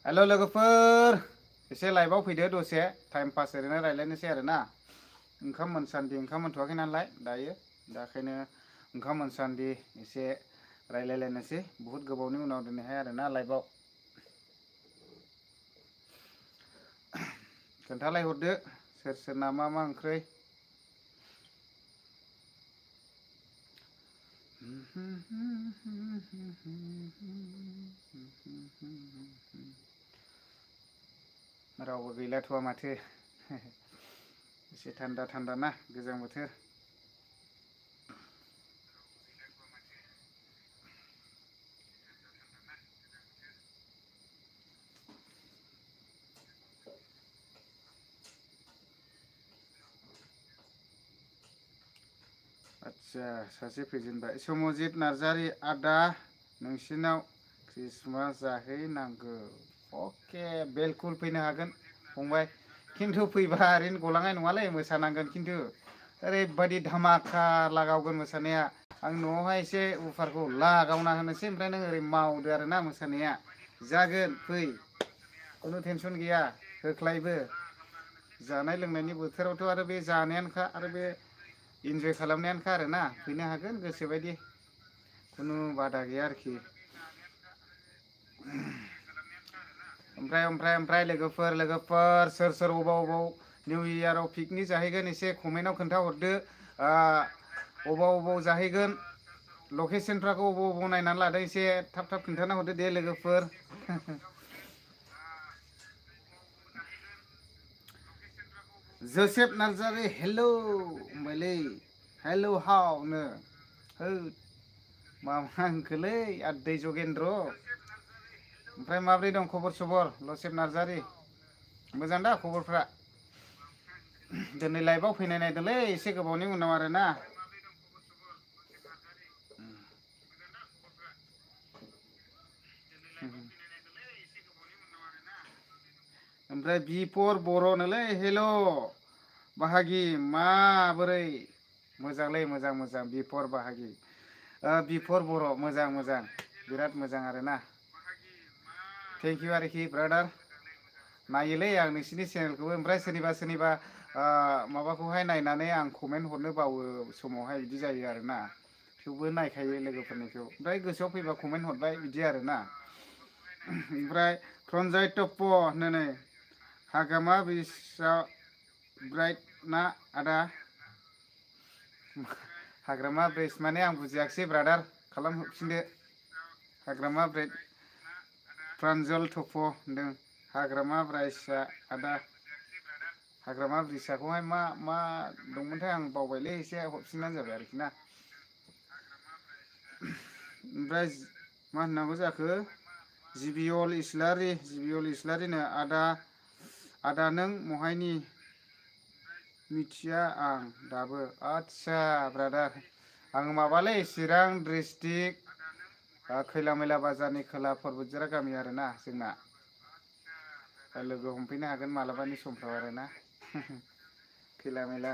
हेल' लोगोफोर एसे लाइभआव फैदो दसे टाइम पास ओरैनो रायलायनोसै आरोना ओंखाम मोनसान्दि ओंखाम मोनथ'वाखै नालाय दायो दा ओंखायनो ओंखाम मोनसान्दि एसे रायलायलायनोसै बुहुद गोबावनि उनाव दिनैहाय आरोना लाइभआव खोन्थालाय हरदो सोर सोरना मा मा ओंख्रै रावबो गैलाथ'वा माथो एसे थान्दा थान्दा ना गोजां बोथोर आच्छा सासे फैजेनबाय समजित नार्जारि आदा नोंसिनाव ख्रिस्टमास जाहैनांगौ अके बेलकुल फैनो हागोन फंबाय खिन्थु फैबा ओरैनो गलांनाय नङालै मोसानांगोन खिन्थु ओरैबायदि धामाका लागावगोन मोसानाया आं न'आवहाय एसे अफारखौ लागावना होनोसै ओमफ्राय नों ओरै मावदो आरोना मोसानाया जागोन फै खुनु टेनसन गैया होख्लायबो जानाय लोंनायनि बोथोरावथ' आरो बे जानायानोखा आरो बे इन्जय खालामनायानोखा आरोना फैनो हागोन गोसोबायदि खुनु बादा गैया आरोखि ओमफ्राय लोगोफोर सोर सोर अबाव निउ इयाराव पिकनिक जाहैगोन एसे कमेन्टआव खोन्थाहरदो अबाव जाहैगोन लकेसनफ्राखौ अबाव नायनानै लादो एसे थाब थाब खोन्थाना हरदो दे लोगोफोर जोसेफ नार्जारि हेलौ होनबायलै हेलौ हावनो होद मामा होनखोलै आदै जगेन्द्र ओमफ्राय माब्रै दं खबर सबर लसेफ नार्जारि मोजां दा खबरफ्रा दिनै लाइभआव फैनाय नायदोंलै एसे गोबावनि उनाव आरोना ओमफ्राय बिपर बर'नोलै हेल' बाहागि माबोरै मोजांलै मोजां बिपर बाहागि बिपर बर' मोजां बिराद मोजां आरोना थेंक इउ आरोखि ब्रादार नायोलै आं नोंसिनि चेनेलखौबो ओमफ्राय सोरनिबा माबाखौहाय नायनानै आं कमेन्ट हरनो बावो समावहाय बिदि जायो आरोना थेवबो नायखायो लोगोफोरनिखौ ओमफ्राय गोसोआव फैबा कमेन्ट हरबाय बिदि आरोना ओमफ्राय रनजय टप्प होनो नै हाग्रामा ब्रिड्सआव ब्राइड ना आदा हाग्रामा ब्रिड्स माने आं बुजियाखिसै ब्रादार खालामहरफिनदो हाग्रामा ब्रिड्स प्रान्जल टप्प होनदों हाग्रामा ब्राइड्सआ आदा हाग्रामा ब्रिड्सखौहाय मा दंमोनथाय आं बावबायलै एसे हरफिनबानो जाबाय आरोखि ना ओमफ्राय मा होननांगौ जाखो जिबियल इस्लारिनो आदा नों महायनि मिथिया आं दाबो आदसा ब्रादार आं माबालै चिरां डिस्ट्रिक्ट खैला मैला बाजारनि खोला परबतझारा गामि आरोना जोंना लोगो हमफैनो हागोन मालाबानि समफ्राव आरोना खैला मैला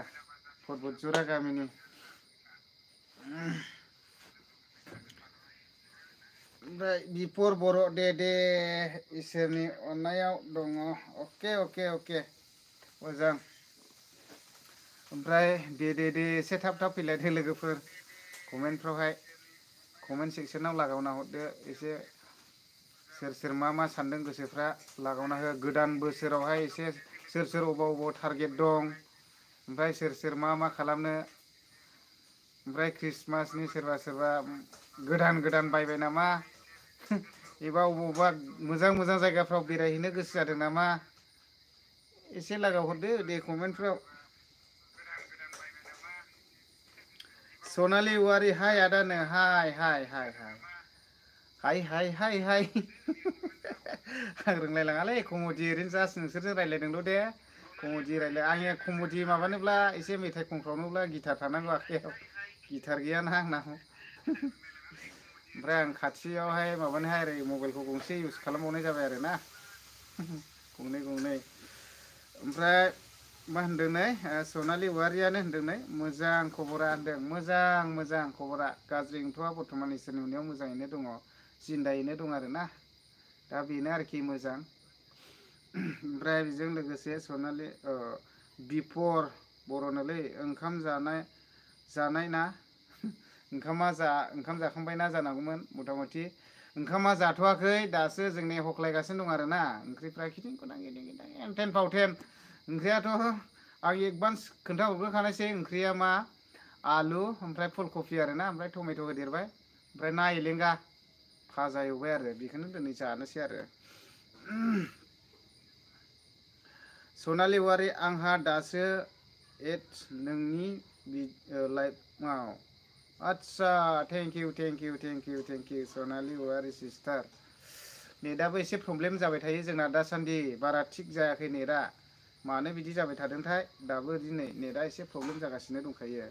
परबतझारा गामिनि ओमफ्राय बिपर बर' दे इसोरनि अननायाव दङ अके मोजां ओमफ्राय दे एसे थाब फैलायदो लोगोफोर कमेन्ट सेक्सनाव लागावना हरदो एसे सोर मा सानदों गोसोफ्रा लागावना हो गोदान बोसोरावहाय एसे सोर अबाव टारगेट दं ओमफ्राय सोर मा खालामनो ओमफ्राय ख्रिस्टमासनि सोरबा गोदान बायबाय नामा एबा अबावबा मोजां जायगाफ्राव बेरायहैनो गोसो जादों नामा एसे लागाव हरदो दे कमेन्टफ्राव सनालि औवारि हाय आदानो हाय आं रोंलायलाङालै कमेडि ओरैनो जास्ट नोंसोरजों रायलायदोंल' दे कमेडि रायलाय आङो कमेडि माबानोब्ला एसे मेथाइ खनफ्रावनोब्ला गिटार थानांगौ आखाइयाव गिटार गैयाना आंनाव ओमफ्राय आं खाथियावहाय माबानोहाय ओरै मबाइलखौ गंसे इउस खालामबावनाय जाबाय आरोना गंनै ओमफ्राय मा होनदों नै सनालि औवारियानो होनदों नै मोजां खबरा होनदों मोजां खबरा गाज्रि नंथ'आ बर्थमान इसोरनि अननायाव मोजाङैनो दङ जिन्दायैनो दं आरोना दा बेनो आरोखि मोजां ओमफ्राय बेजों लोगोसे सनालि बिफर बर'नोलै ओंखाम जानाय ना ओंखाम जाखांबायना जानांगौमोन मथा मथि ओंखामा जाथ'वाखै दासो जोंनि हख्लायगासिनो दं आरो ना ओंख्रिफ्रा खिथिं खथां गिदिं गिदिं टेन फावथेन ओंख्रियाथ' आं एडभान्स खोन्थाहरग्रोखानायसै ओंख्रिया मा आलु ओमफ्राय फुलकफि आरो ना ओमफ्राय टमेट' होदेरबाय ओमफ्राय ना एलेंगा भाजा एवबाय आरो बेखौनो दिनै जानोसै आरो सनालि औवारि आंहा दासो नोंनि लाइफआव आदसा थेंक इउ सनालि औवारि सिस्टार नेटआबो एसे प्रब्लेम जाबाय थायो जोंना दासान्दि बारा थिग जायाखै नेटआ मानो बिदि जाबाय थादोंथाय दाबो दिनै नेटआ एसे प्रब्लेम जागासिनो दंखायो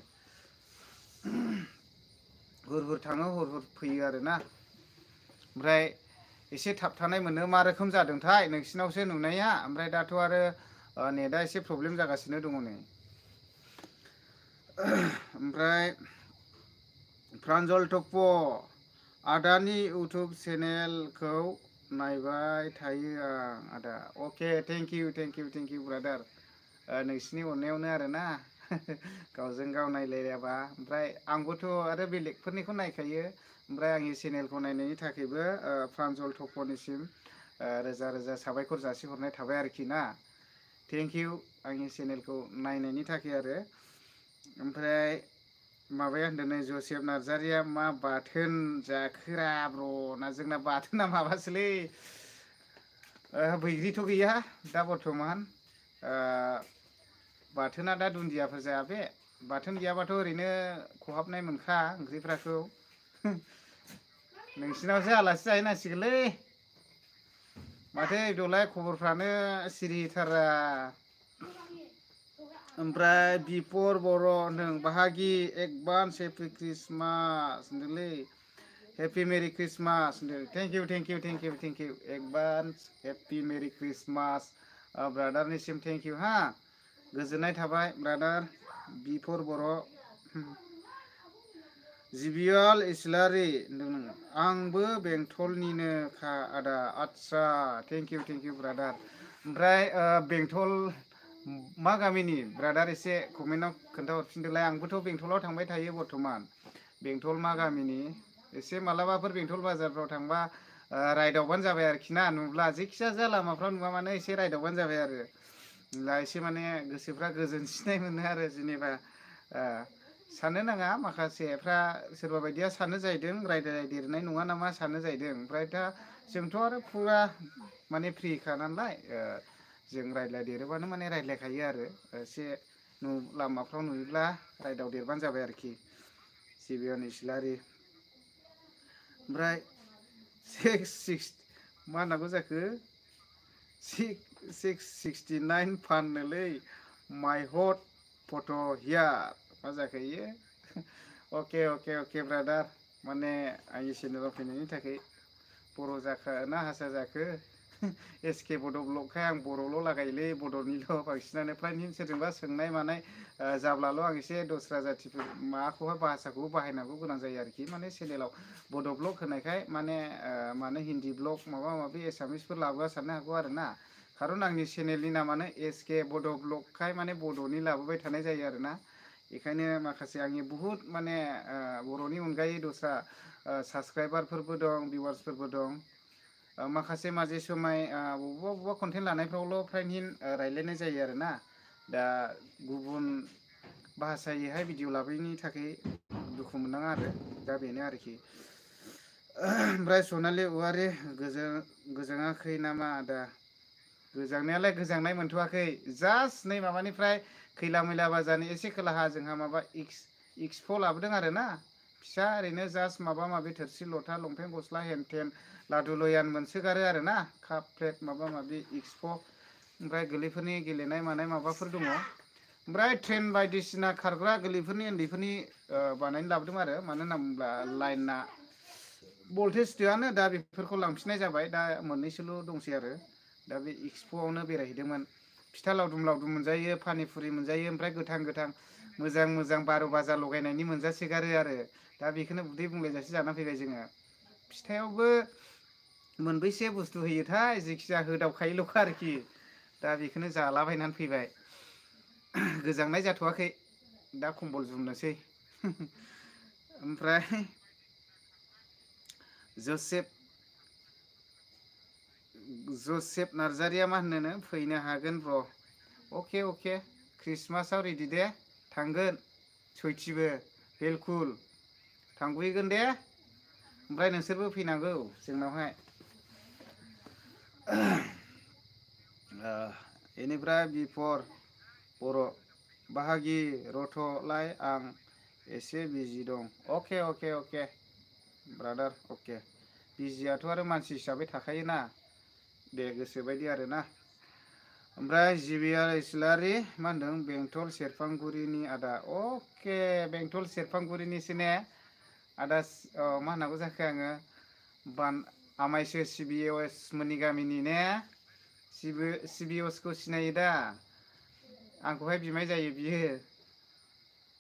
हुर हुर थाङो हुर हुर फैयो आरोना ओमफ्राय एसे थाबथानाय मोनो मा रोखोम जादोंथाय नोंसिनावसो नुनाया ओमफ्राय दाथ' आरो नेटआ एसे प्रब्लेम जागासिनो दङ नै ओमफ्राय प्रान्जल टप्प आदानि इउटुब चेनेलखौ नायबाय थायो आं आदा अके थेंक इउ ब्रादार नोंसिनि अननायावनो आरोना गावजों गाव नायलायाबा ओमफ्राय आंबोथ' आरो बेलेगफोरनिखौ नायखायो ओमफ्राय आंनि चेनेलखौ नायनायनि थाखायबो प्रान्जल टप्पनिसिम रोजा रोजा साबायखर जासिहरनाय थाबाय आरोखि ना थेंक इउ आंनि चेनेलखौ नायनायनि थाखाय आरो ओमफ्राय माबाया होनदों नै जसेफ नार्जारिया मा बाथोन जाखोरा ब्र ना जोंना बाथोना माबासोलै बैग्रिथ' गैया दा बर्थमान बाथोना दा दुन्दियाफोर जाया बे बाथोन गैयाबाथ' ओरैनो खहाबनाय मोनखा ओंख्रिफ्राखौ नोंसिनावसो आलासि जाहैनांसिगोनलै माथो इदलाय खबरफ्रानो सिरिथारा ओमफ्राय बिपर बर' होनदों बाहागि एडभान्स हेपि ख्रिस्टमास होनदोंलै हेपि मेरि ख्रिस्टमास होनदों thank you advance happy merry Christmas ब्रादारनिसिम थेंक इउ हा गोजोननाय थाबाय ब्रादार बिपर बर' जिबियाल इस्लारि होनदों आंबो बेंटलनिनोखा आदा आदसा थेंक इउ ब्रादार ओमफ्राय बेंटल मा गामिनि ब्रादार एसे कमेन्टआव खोन्थाहरफिनदोलाय आंबोथ' बेंटलाव थांबाय थायो बर्थमान बेंटल मा गामिनि एसे मालाबाफोर बेंटल बाजारफ्राव थांबा रायदावबानो जाबाय आरोखि ना नुब्ला जेखिजाया जा लामाफ्राव नुवा मानो एसे रायदावबानो जाबाय आरो दा एसे माने गोसोफ्रा गोजोनसिननाय मोनो आरो जेनेबा साननो नाङा माखासेफ्रा सोरबा बायदिया सानो जाहैदों रायदेरनाय नङा नामा सानो जाहैदों ओमफ्राय दा जोंथ' आरो फुरा माने फ्रिखा नालाय जों रायज्लायदेरोबानो माने रायज्लायखायो आरो एसे लामाफ्राव नुयोब्ला रायदावदेरबानो जाबाय आरोखि जिबियन इस्लारि ओमफ्राय मा होननांगौ जाखो 669 फाननोलै माइ हट फट' हियार मा जाखो इयो अके ब्रादार माने आंनि चेनेलाव फैनायनि थाखाय बर' जाखो ना हारसा जाखो एसके बड' ब्लगखाय आं बर'ल' लागायोलै बड'निल' बांसिनानो फ्राय सोरजोंबा सोंनाय मानाय जाब्लाल' आं एसे दस्रा जाथिफोर माबाखौहाय भाषाखौबो बाहायनांगौ गोनां जायो आरोखि माने चेनेलाव बड' ब्लग होनायखाय माने माने हिन्दी ब्लग माबा माबि एसामिसफोर लाबोआ साननो हागौ आरो ना खारन आंनि चेनेलनि नामानो एसके बड' ब्लगखाय माने बड'नि लाबोबाय थानाय जायो आरोना बेखायनो माखासे आंनि बुहुत माने बर'नि अनगायै दस्रा साबसक्राइबारफोरबो दं भिवार्सफोरबो दं माखासे माजे समाय बबेबा कन्टेन्ट लानायफ्रावल' फ्रायनो रायलायनाय जायो आरोना दा गुबुन भाषायैहाय भिडिअ लाबोयैनि थाखाय दुखु मोननाङा आरो दा बेनो आरोखि ओमफ्राय सनालि औवारि गोजाङाखै नामा आदा गोजांनायालाय गोजांनाय मोनथ'वाखै जास्ट नै माबानिफ्राय खैला मैला बाजारनि एसे खोलाहा जोंहा माबा एक्सप' लाबोदों आरो ना फिसा ओरैनो जास्ट माबा माबि थोरसि लथा लंपेन्ट गस्ला हेन टेन लादु लयान मोनसोगारो आरो ना काप प्लेट माबा माबि एक्सप' ओमफ्राय गोरलैफोरनि गेलेनाय मानाय माबाफोर दङ ओमफ्राय ट्रेन बायदिसिना खारग्रा गोरलैफोरनि उन्दैफोरनि बानायनो लाबोदों आरो मानो होनना बुङोब्ला लाइना भल्टेज दोआनो दा बेफोरखौ लांफिननाय जाबाय दा मोननैसोल' दंसै आरो दा बे एक्सप'आवनो बेरायहैदोंमोन फिथा लावदुम मोनजायो पानिफुरि मोनजायो ओमफ्राय गोथां मोजां 12 बाजा लगायनायनि मोनजासोगारो आरो दा बेखौनो उदै बुंलायजासे जाना फैबाय जोङो फिथायावबो मोनबैसे बुस्थु होयोथाय जेखिजाया होदावखायोल'खा आरोखि दा बेखौनो जालाबायनानै फैबाय गोजांनाय जाथ'वाखै दा कम्बल जोमनोसै ओमफ्राय जसेफ नार्जारिया मा होनोनो फैनो हागोन ब्र अके अके ख्रिस्टमासाव रेडि दे थांगोन सयथिबो बिलकुल थांगहैगोन दे ओमफ्राय नोंसोरबो फैनांगौ जोंनावहाय बेनिफ्राय बिफर बर' बाहागि रथ'लाय आं एसे बिजि दं अके अके अके ब्रादार अके बिजियाथ' आरो मानसि हिसाबै थाखायोना दे गोसोबायदि आरोना ओमफ्राय जिबिआर इस्लारि मा होनदों बेंटल सेरफांगुरिनि आदा अके बेंटल सेरफांगुरिनिसो ने आदा मा होननांगौ जाखो आङो आमायसो सिबिएस मोननि गामिनि ने सिबिएसखौ सिनायो दा आंखौहाय बिमाय जायो बियो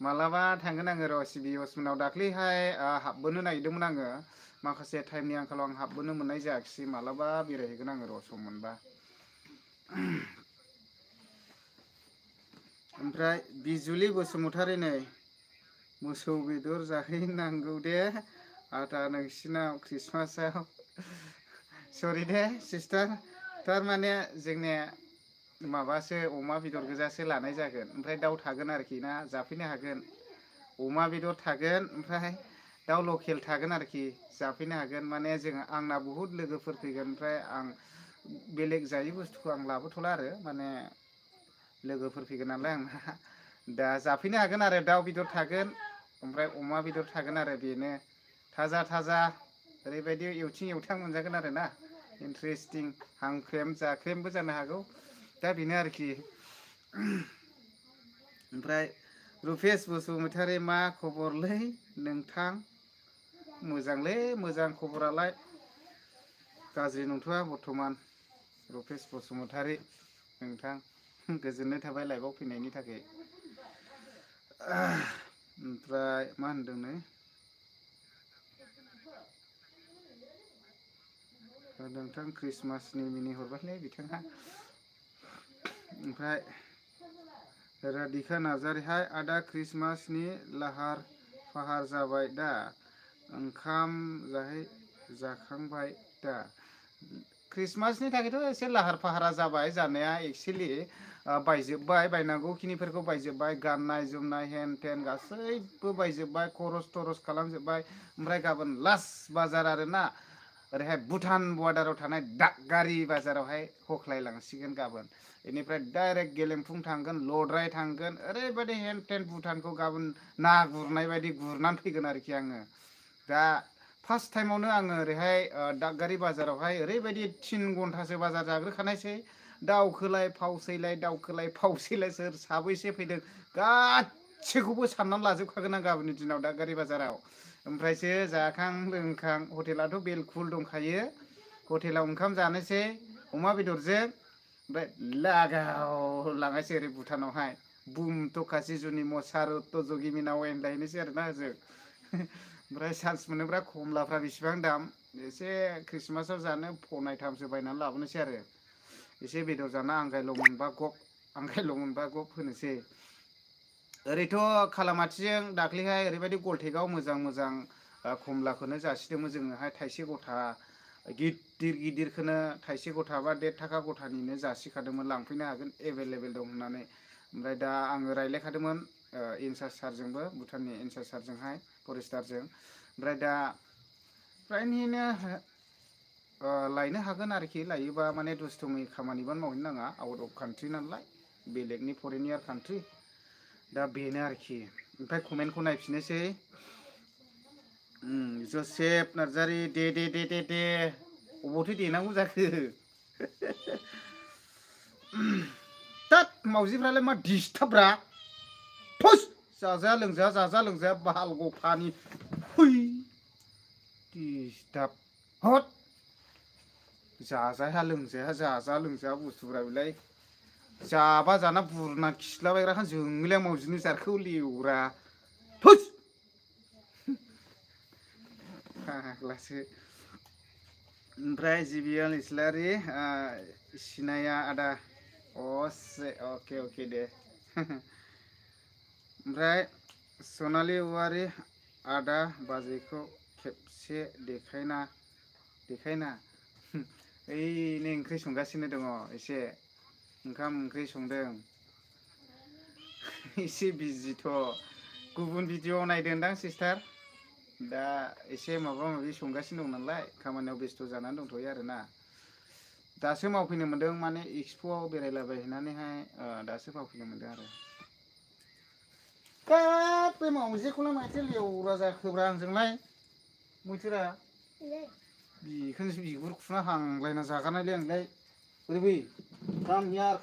मालाबा थांगोन आङो र' सिबिएस मोनाव दाख्लैहाय हाबबोनो नागिरदोंमोन आङो माखासे टाइमनि आंखालाव आं हाबबोनो मोननाय जायाखिसै मालाबा बेरायहैगोन आङो र' सम मोनबा ओमफ्राय बिजुलि बसुमतारी नै मोसौ बेदर जाहैनांगौ दे आदा नोंसिनाव ख्रिस्टमासाव सरि दे सिस्टार थारमाने जोंनिया माबासो अमा बेदर गोजासो लानाय जागोन ओमफ्राय दाउ थागोन आरोखि ना जाफैनो हागोन अमा बेदर थागोन ओमफ्राय दाउ लकेल थागोन आरोखि जाफैनो हागोन माने जों आंना बहुद लोगोफोर फैगोन ओमफ्राय आं बेलेग जायै बुस्थुखौ आं लाबोथ'ला आरो माने लोगोफोर फैगोन नालाय आंना दा जाफैनो हागोन आरो दाउ बेदर थागोन ओमफ्राय अमा बेदर थागोन आरो बेनो थाजा थाजा ओरैबायदि एवथिं एवथां मोनजागोन आरो ना इन्टारेस्टिं हांख्रेम जाख्रेमबो जानो हागौ दा बेनो आरोखि ओमफ्राय रुपेश बसुमतारी मा खबरलै नोंथां मोजांलै मोजां खबरालाय गाज्रि नंथ'आ बर्थमान रुपेश बसुमतारी नोंथां गोजोननाय थाबाय लाइभआव फैनायनि थाखाय ओमफ्राय मा होनदोंनो नोंथां ख्रिस्टमासनि मिनि हरबायलै बिथाङा ओमफ्राय राधिका नार्जारिहाय आदा ख्रिस्टमासनि लाहार फाहार जाबाय दा ओंखाम जाखांबाय दा ख्रिस्टमासनि थाखायथ' एसे लाहार फाहारा जाबाय जानाया एक्सुवेलि बायजोब्बाय बायनांगौखिनिफोरखौ बायजोब्बाय गाननाय जोमनाय हेन टेन गासैबो बायजोब्बाय खरस थरस खालामजोब्बाय ओमफ्राय गाबोन लास्ट बाजार आरोना ओरैहाय भुटान बर्डाराव थानाय दादगारि बाजारावहाय हख्लायलांसिगोन गाबोन बेनिफ्राय डाइरेक्ट गेलेमफुं थांगोन लद्राय थांगोन ओरैबायदि हेन टेन भुटानखौ गाबोन ना गुरनाय बायदि गुरनानै फैगोन आरोखि आङो दा फार्स्ट टाइमावनो आङो ओरैहाय दादगारि बाजारावहाय ओरैबायदि 3 घन्टासो बाजार जाग्रोखानायसै दावखोलाय फावसैलाय सोर साबैसे फैदों गासैखौबो साननानै लाजोबखागोन आं गाबोननि दिनाव दादगारि बाजाराव ओमफ्रायसो जाखां लोंखां हटेलाथ' बिलकुल दंखायो हटेलाव ओंखाम जानोसै अमा बेदरजों ओमफ्राय लागाव लांनायसै ओरै भुटानावहाय बुम थखासि जुनि मसारु तजगिमिना वेनलायनोसै आरोना ओजों ओमफ्राय चान्स मोनोब्रा खमलाफ्रा बेसेबां दाम एसे ख्रिस्टमासाव जानो फनायथामसो बायनानै लाबोनोसै आरो एसे बेदर जाना आंगायल' मोनबा गब होनोसै ओरैथ' खालामाथिजों दाख्लैहाय ओरैबायदि गलटेकआव मोजां मोजां खमलाखौनो जासिदोंमोन जोङोहाय थाइसे गथा गिदिर गिदिरखौनो थाइसे गथा बा 1.5 थाखा गथानिनो जासिखादोंमोन लांफैनो हागोन एभेलेबेल दं होननानै ओमफ्राय दा आङो रायज्लायखादोंमोन इनसार्ज सारजोंबो भुटाननि इनसार्ज सारजोंहाय फरेस्टारजों ओमफ्राय दा फ्रायनिनो लायनो हागोन आरोखि लायोबा माने दुस्थुमै खामानिबो मावहैनो नाङा आउट अफ कान्ट्रि नालाय बेलेगनि फरेनियार कान्ट्रि दा बेनो आरोखि ओमफ्राय कमेन्टखौ नायफिननोसै जसेफ नार्जारि दे अबावथो देनांगौ जाखो तात मावजिफ्रालाय मा डिस्टार्बब्रा फुस जाजा लोंजाया बाहाल गफानि फै डिस्टार्ब हट जाजाया लोंजाया बुस्थुफ्रा बेलाय जाबा जाना बुरना खिलाबायग्राखान जोंलाय मावजिनि जारखौ लेवरा फुस फाग्लासो ओमफ्राय जिबिएल इस्लारि सिनाया आदा असे ओके ओके दे ओमफ्राय सनालि औवारि आदा बाजैखौ खेबसे देखायना ओइ नै ओंख्रि संगासिनो दङ एसे ओंखाम ओंख्रि संदों एसे बिजिथ' गुबुन भिडिअ नायदोंदां सिस्टार दा एसे माबा माबि संगासिनो दं नालाय खामानियाव बेस्थ' जानानै दंथ'यो आरोना दासो मावफैनो मोन्दों माने एक्सप'आव बेरायलाबायहैनानैहाय दासो मावफैनो मोन्दों आरो हाब बे मावजिखौलाय माथो लेवरा जाखोब्रा आंजोंलाय मैथोरा बेखौनो बिगुर खुना हांलायना जागारनायलै आंलाय ओरै बै come here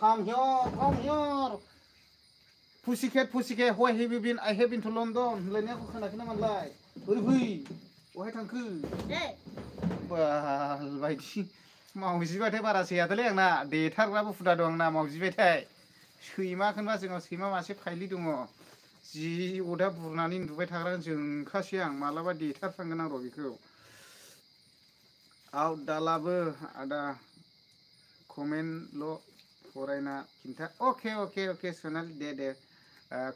Pussycat why have you been I have been to London होनलायनायखौ खोनाखै नामालाय ओरै फै बहाय थांखो बाल बायदि मावजिबाथाय बारा सैयाथोलै आंना देथारग्राबो हुदा दं आंना मावजिबाथाय सैमाखौनोबा जोंनाव सैमा मासे फाइलि दङ जि अदा बुरनानै उन्दुबाय थाग्रा जोंखासै आं मालाबा देथारफ्रांगोन आं र' बेखौ आव दालाबो आदा कमेन्टल' फरायना खिन्था अके सनालि दे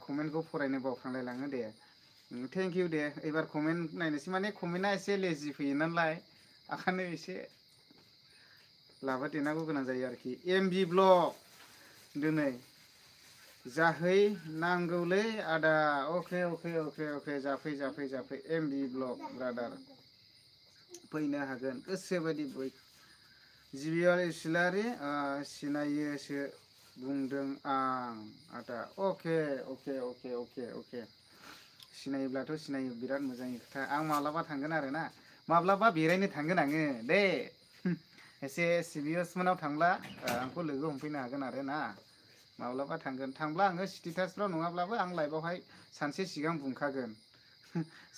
कमेन्टखौ फरायनो बावफ्रांलायलाङो दे थेंक इउ दे एबार कमेन्ट नायनोसै माने कमेन्टआ एसे लेजि फैयो नालाय ओंखायनो एसे लाबा देनांगौ गोनां जायो आरोखि एमबि ब्लग दिनै जाहै नांगौलै आदा अके जाफै एमबि ब्लग ब्रादार फैनो हागोन गोसोबायदि जिबियार इस्लारि सिनायोसो बुंदों आं आदा अके सिनायोब्लाथ' सिनायो बिराद मोजांनि खोथा आं माब्लाबा थांगोन आरोना माब्लाबा बेरायनो थांगोन आङो दे एसे सिबिएस मोनाव थांब्ला आंखौ लोगो हमफैनो हागोन आरोना माब्लाबा थांब्ला आङो स्टेटासफ्राव नङाब्लाबो आं लाइभआवहाय सानसे सिगां बुंखागोन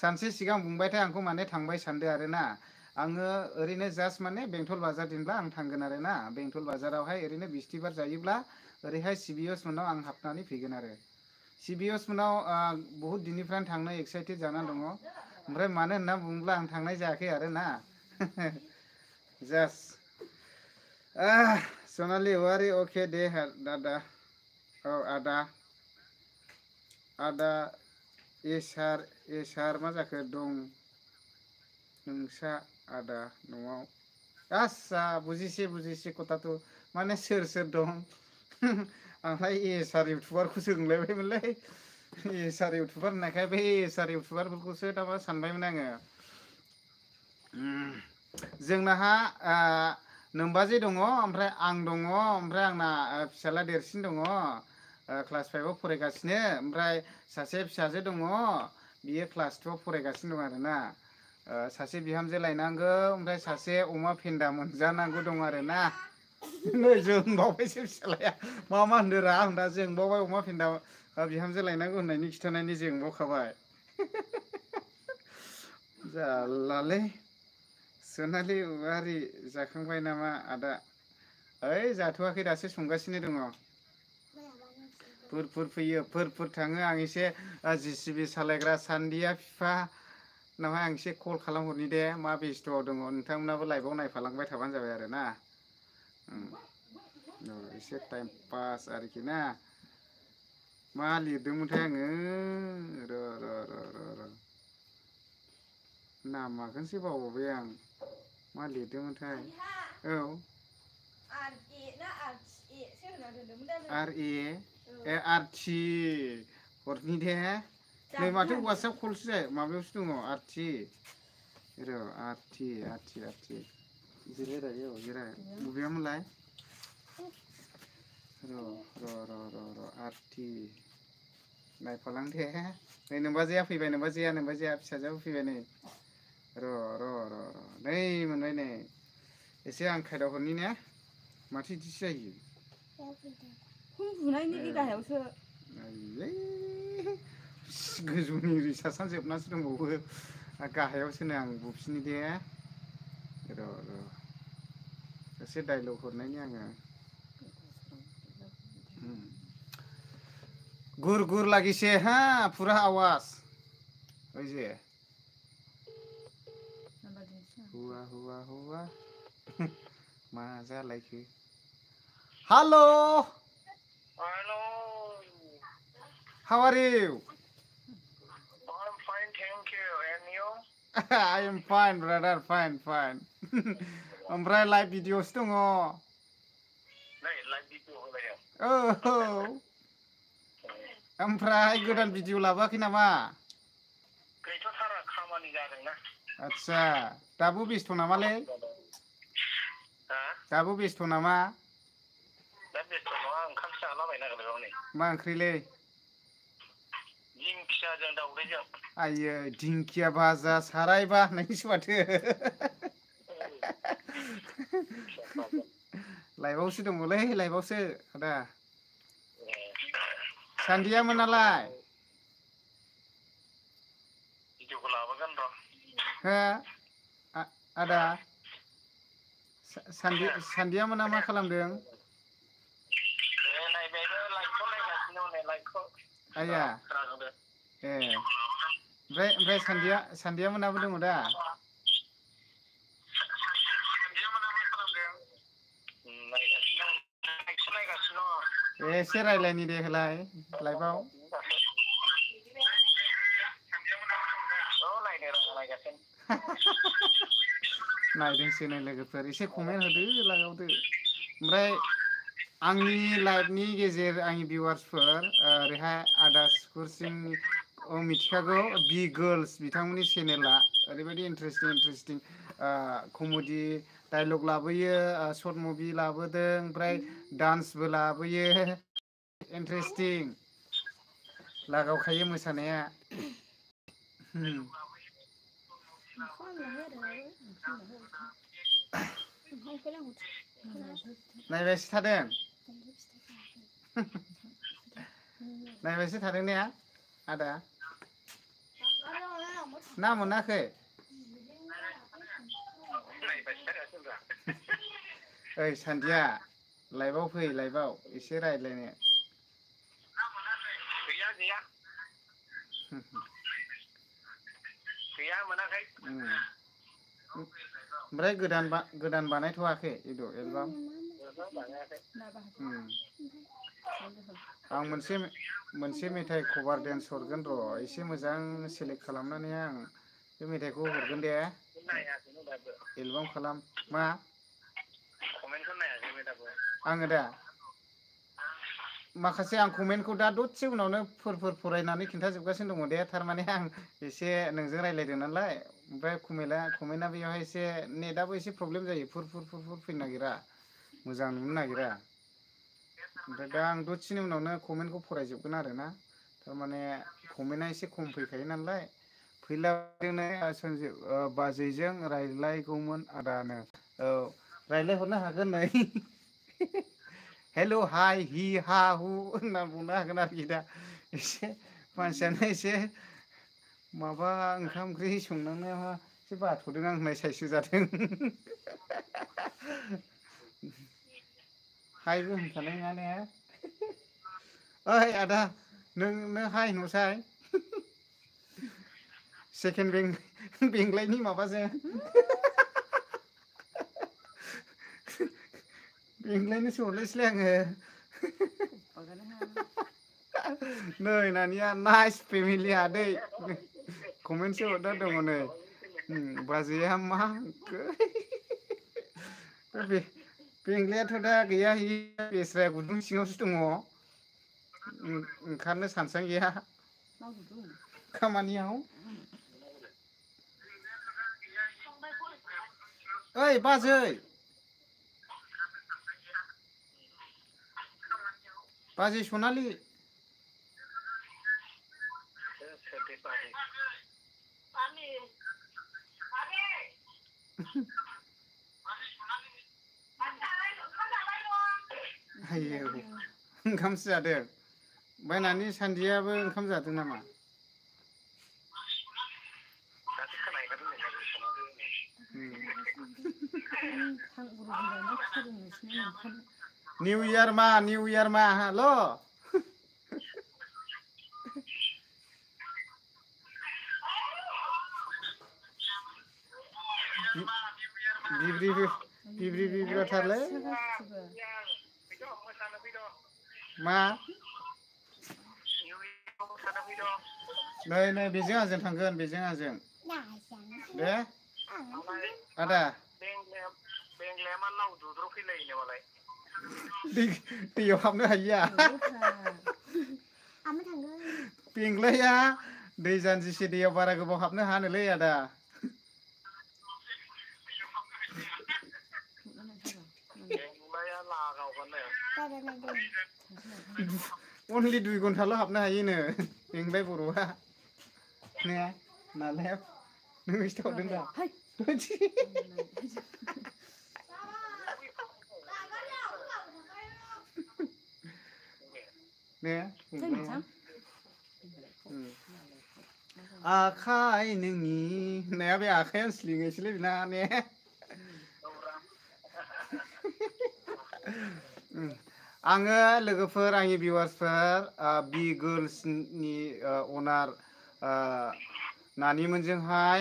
सानसे सिगां बुंबायथाय आंखौ माने थांबाय सानदो आरोना आङो ओरैनो जास्ट माने बेंटल बाजार दिनब्ला आं थांगोन आरोना बेंटल बाजारावहाय ओरैनो बिस्थिबार जायोब्ला ओरैहाय सिबिएस मोनाव आं हाबनानै फैगोन आरो सिबिएस मोनाव बहुत दिननिफ्रायनो थांनो एक्साइटेड जानानै दङ ओमफ्राय मानो होनना बुङोब्ला आं थांनाय जायाखै आरोना जास्ट सनालि औवारि अके दे दादा औ आदा एसार मा जाखो दं नोंसा आदा न'आव आस्सा बुजिसै कथाथ' माने सोर दं आंलाय एसार इउटुबारखौ सोंलायबायमोनलै एसार इउटुबार होननायखाय बे एसार इउटुबारफोरखौसो दामा सानबायमोन आङो जोंनाहा नोमबाजै दङ ओमफ्राय आं दङ ओमफ्राय आंना फिसाला देरसिन दङ क्लास 5आव फरायगासिनो ओमफ्राय सासे फिसाजो दङ बियो क्लास 2आव फरायगासिनो दं आरोना सासे बिहामजो लायनांगौ ओमफ्राय सासे अमा फेन्दा मोनजानांगौ दं आरोना नै जोंबावबायसो फिसालाया मा होनदों रा आं दा जोंबावबाय अमा फेन्दा बिहामजो लायनांगौ होननायनि खिन्थानायनि जोंबावखाबाय जारलालै सनालि औवारि जाखांबाय नामा आदा ओइ जाथ'वाखै दासो संगासिनो दङ फोर फैयो फोर थाङो आं एसे जिसिबि सालायग्रा सान्दिया फिफा नावहाय आं एसे कल खालामहरनि दे मा बेस्थ'आव दङ नोंथांमोनाबो लाइभआव नायफालांबाय थाबानो जाबाय आरो ना एसे टाइम पास आरोखि ना मा लिरदोंमोनथाय आङो र' नामाखौसो बावबाय आं मा लिरदोंमोनथाय औ आरथि हरनि दे नै माथो वाट्सएप कलसो जायो माबायावसो दङ आरथि र' आरथि जिराय बबेयामोनलाय र' आरथि नायफालां दे नै नोमबाजैया फैबाय नोमबाजैया फिसाजोआबो फैबाय नै र' नै मोनबाय नै एसे आं खायदा हरनि ने माथो इदिसो जायो बुनायनि गाहायावसो गोजौनि रिसार्जआनो जोबनासो दंबावो गाहायावसोनो आं बुफिननि दे र' एसे डाइलग हरनायनि आङो गुर लागिसे हाँ पूरा आवाज ओइजे हुआ मा जालायखो हेल' Hello. How are you? I'm fine, thank you. And you? I am fine, brother. Fine, fine. ओमफ्राय लाइभ भिडिअ'सो दङ। नै लाइभ भिडिअ होलाय औ ओमफ्राय गोदान भिडिअ लाबोआखै नामा? गैथ'थारा खामानि जादोंना। आदसा दाबो बेस्थ' नामालै? हा? दाबो बेस्थ' नामा? दा बेस्थ' नङा ओंखामसो जालाबायनो नागिरदों नै। मा ओंख्रिलै? दिंखियाजों दाउदैजों। आयै दिंखिया भाजा सारायबा होननायनिसो माथो। लाइभआवसो दङलै लाइभआवसो आदा। सान्दिया मोनालाय? भिडिअखौ लाबोगोन र'। हो आदा? सान्दिया मोना मा खालामदों? नै बेबो लाइभखौ नायगासिनो हनै लाइभखौ। आया ए ओमफ्राय सान्दिया मोनाबो दङ दा? सान्दिया मोना मा खालामदों? नायगासिनो लाइभसो नायगासिनो दङ। एसे रायलायनि दे होलाय लाइभआव। नायदोंसो नै लोगोफोर एसे कमेन्ट होदो लागावदो। ओमफ्राय आंनि लाइभनि गेजेर आंनि भिउवार्सफोर ओरैहाय आदा सिकुरसिं मिथिखागौ बि गार्लस बिथांमोननि चेनेला ओरैबायदि इन्टारेस्टिं कमेडि डाइलग लाबोयो सर्ट मुभि लाबोदों ओमफ्राय डान्सबो लाबोयो इन्टारेस्टिं लागावखायो मोसानाया। नायबायसो थादों नायबायसो थादों ने आदा? ना मोनाखै? ओइ सान्दिया लाइभआव फै लाइभआव एसे रायज्लायनो। गैया गैया गैया मोनाखै। ओमफ्राय गोदान बानायथ'वाखै एलबाम? आं मोनसे मेथाइ कभार डेन्स हरगोन र' एसे मोजां सेलेक्ट खालामनानै आं बे मेथाइखौ हरगोन दे। एलबाम खालाम। मा? कमेन्टखौ नायाखै बे दाबो। आङो दा माखासे आं कमेन्टखौ दा दसे उनावनो फरायनानै खिन्थाजोबगासिनो दङ दे थारमाने आं एसे नोंजों रायज्लायदों नालाय ओमफ्राय कमेन्टआ बेवहाय एसे नेटआबो एसे प्रब्लेम जायो फुर फैनो नागिरा मोजां नुनो नागिरा। ओमफ्राय दा आं दसेनि उनावनो कमेन्टखौ फरायजोबगोन आरो ना थारमाने कमेन्टआ एसे खम फैखायो नालाय फैलाजोंनो बाजैजों रायज्लायगौमोन आदानो औ रायज्लायहरनो हागोन नै हेल' हाय हि हा हु होनना बुंनो हागोन आरोखि दा एसे मानसियानो एसे माबा ओंखाम ओंख्रि संनांनायावहा एसे बाथ'दों आं होननाय साइससो जादों। हायबो होनखानाय नङा ने? ओइ आदा नों हाय होनहरसाय सेकेन्ड बेंग्लायनि माबाजों बेंग्लायनोसो हरलायसैलाय आङो। नै नानिया नाइस फेमिलि आदै कमेन्टसो हरना दङ नै बाजैया मा बेंग्लायाथ' दा गैया बेस्राया गुदुं सिङावसो दङ ओंखारनो सान्सआनो गैया खामानियाव। ओइ बाजै बाजै सनालि आयौ ओंखामसो जादों बायनानै सान्दियाबो ओंखाम जादों नामा? निउ इयार मा हेल' बिब्रि बिब्राथारलै। मा इउएआव मोसाना फैदों नै बेजों आंजों थांगोन बेजों आंजों दे मालाय आदा बेंग्लाया मा लाव दुद्र' फैलायो नामालाय दैयाव हाबनो हायिया बेंग्लाया दै जानजिसे दैयाव बारा गोबाव हाबनो हानोलै आदा बेंग्लाया लागावगोन अनलि 2 घन्टाल' हाबनो हायोनो बेंग्लाय बर'आ ने नालाय नों खिथाहरदों दा ने आखाइ नोंनि होननाया बे आखाइयानो स्लिङैसोलै बिना ने आङो लोगोफोर आंनि भिउवार्सफोर बि गर्ल्सनि अनार नानिमोनजोंहाय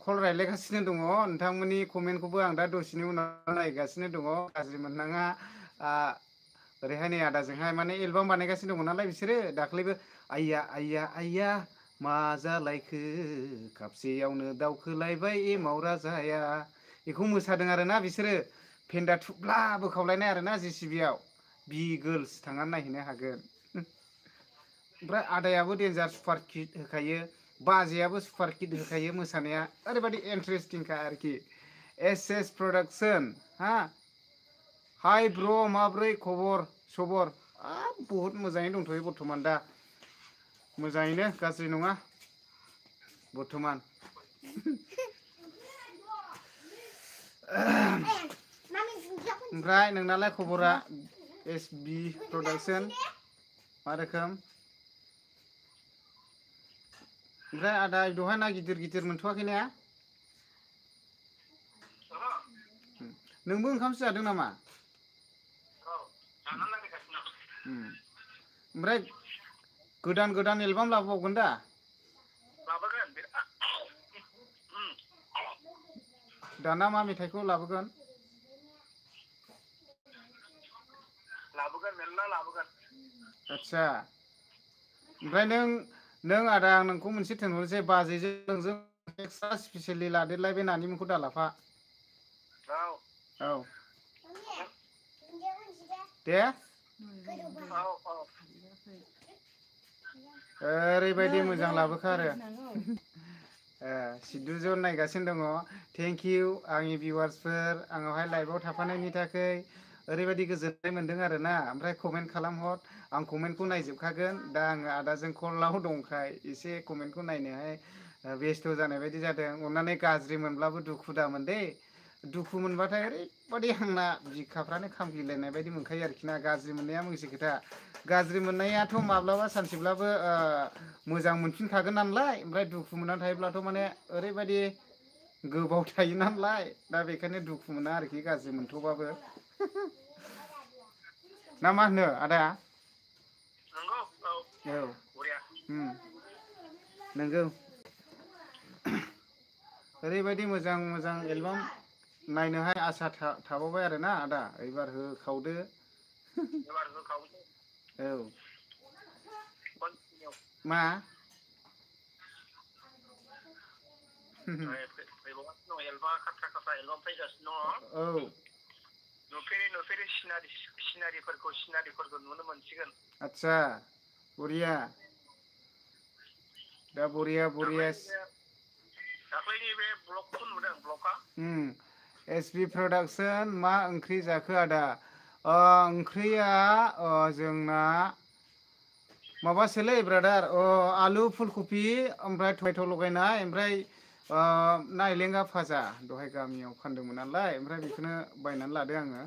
कल रायलायगासिनो दङ नोंथांमोननि कमेन्टखौबो आं दा दसेनि उनाव नायगासिनो दङ गाज्रि मोननाङा ओरैहाय नै आदाजोंहाय माने एलबाम बानायगासिनो दङ नालाय बिसोरो दाख्लैबो आइया आइया आइया मा जालायखो खापसेयावनो दावखोलायबाय एमाव राजाया बेखौ मोसादों आरोना बिसोरो फेन्दा थुब्ला बोखावलायनाय आरोना JCBआव बि गर्ल्स थांनानै नायहैनो हागोन ओमफ्राय आदायाबो डेन्जार सुपार किट होखायो बाजैयाबो सुपार किट होखायो मोसानाया ओरैबायदि इन्टारेस्टिंखा आरोखि SS प्रडाक्सन हा हाय ब्र माब्रै खबर सबर बहुद मोजाङै दंथ'यो बर्थमान दा मोजाङैनो गाज्रि नङा बर्थमान ओमफ्राय नोंनालाय खबरा SB प्रडाक्सन मा रोखोम ओमफ्राय आदा दहाय ना गिदिर गिदिर मोनथ'वाखै ने नोंबो ओंखामसो जादों नामा ओमफ्राय गोदान एलबाम लाबोबावगोन दा दाना मा मेथाइखौ लाबोगोन मेरला लाबोगोन आच्छा ओमफ्राय नों आदा आं नोंखौ मोनसे थिनहरनोसै बाजैजों नोंजों एक्सट्रा स्पेसियेलि लादेरलाय बे नानिमोनखौ दालाफा औ दे ओरैबायदि मोजां लाबोखा आरो सिद्धुजन नायगासिनो दङ थेंक इउ आंनि भिउवार्सफोर आंनावहाय लाइभआव थाफानायनि थाखाय ओरैबायदि गोजोननाय मोनदों आरोना ओमफ्राय कमेन्ट खालामहर आं कमेन्टखौ नायजोबखागोन दा आङो आदाजों कलाव दंखाय एसे कमेन्टखौ नायनोहाय बेस्थ' जानाय बायदि जादों अननानै गाज्रि मोनब्लाबो दुखु दामोन दे दुखु मोनबाथाय ओरैबायदि आंना बिखाफ्रानो खामग्लिलायनाय बायदि मोनखायो आरोखि ना गाज्रि मोननाया मोनसे खोथा गाज्रि मोननायाथ' माब्लाबा सानसेब्लाबो मोजां मोनफिनखागोन नालाय ओमफ्राय दुखु मोननानै थायोब्लाथ' माने ओरैबायदि गोबाव थायो नालाय दा बेखायनो दुखु मोना आरोखि गाज्रि मोनथ'बाबो ना मा होनो आदा औ नंगौ ओरैबायदि मोजां एलबाम नायनोहाय आसा थाबावबाय आरोना आदा एबार होखावदो औ मा औ नुफेरै सिनारिफोरखौ नुनो मोनसिगोन आच्छा बरिया दा बरिया दाख्लैनि बे ब्लगखौ नुदों ब्लगआ SB प्रडाक्सन मा ओंख्रि जाखो आदा ओंख्रिया जोंना माबासोलै ब्रादार आलु फुलकपि ओमफ्राय टमेट' लगायनाय ओमफ्राय ना एलेंगा भाजा दहाय गामियाव फानदोंमोन नालाय ओमफ्राय बेखौनो बायनानै लादो आङो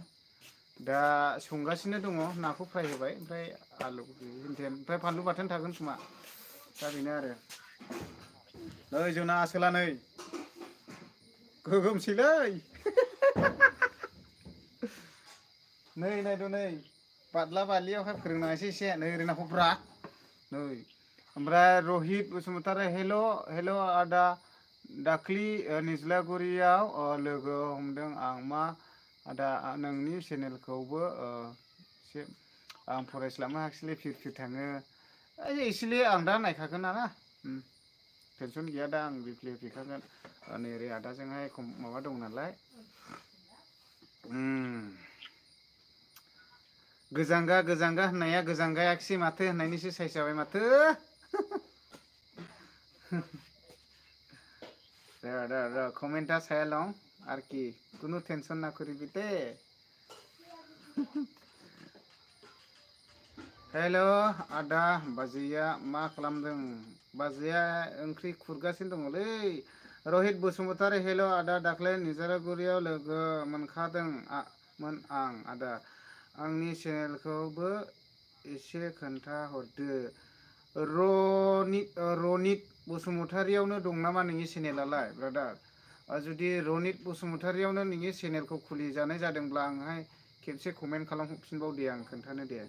दा संगासिनो दङ नाखौ फ्राय होबाय ओमफ्राय आलु ओमफ्राय फानलु बाथोन थागोन खोमा दा बेनो आरो नै जोंना आसोला नै गोगोमसैलै नै नायद' नै बादला बादलियावहाय फोरोंनाङासै एसे नै ओरै नाहरब्रा नै ओमफ्राय रहित बसुमतारी हेल' आदा दाख्लि निज्लागुरियाव लोगो हमदों आं मा आदा नोंनि चेनेलखौबो एसे आं फरायस्लाबनो हाखिसैलै फिर थाङो एसेलै आं दा नायखागोन ना टेनसन गैया दा आं बिफ्ले फैखागोन नै ओरै आदाजोंहाय माबा दं नालाय गोजांगा होननाया गोजांगायाखिसै माथो होननायनिसो साइस जाबाय माथो कमेंटा सायालं आरोखि कुनु टेनसन ना करी बेटे हेल' आदा बाजैया मा खालामदों बाजैया ओंख्रि खुरगासिनो दङलै रहित बसुमतारी हेल' आदा दाख्लै निजारागुरियाव लोगो मोनखादोंमोन आं आदा आंनि चेनेलखौबो एसे खोन्था हरदो रनित बसुमतारियावनो दं नामा नोंनि चेनेलालाय ब्रादार जुदि रनित बसुमतारियावनो नोंनि चेनेलखौ खुलिजानाय जादोंब्ला आंहाय खेबसे कमेन्ट खालामहरफिनबाव दे आं खोन्थानो दे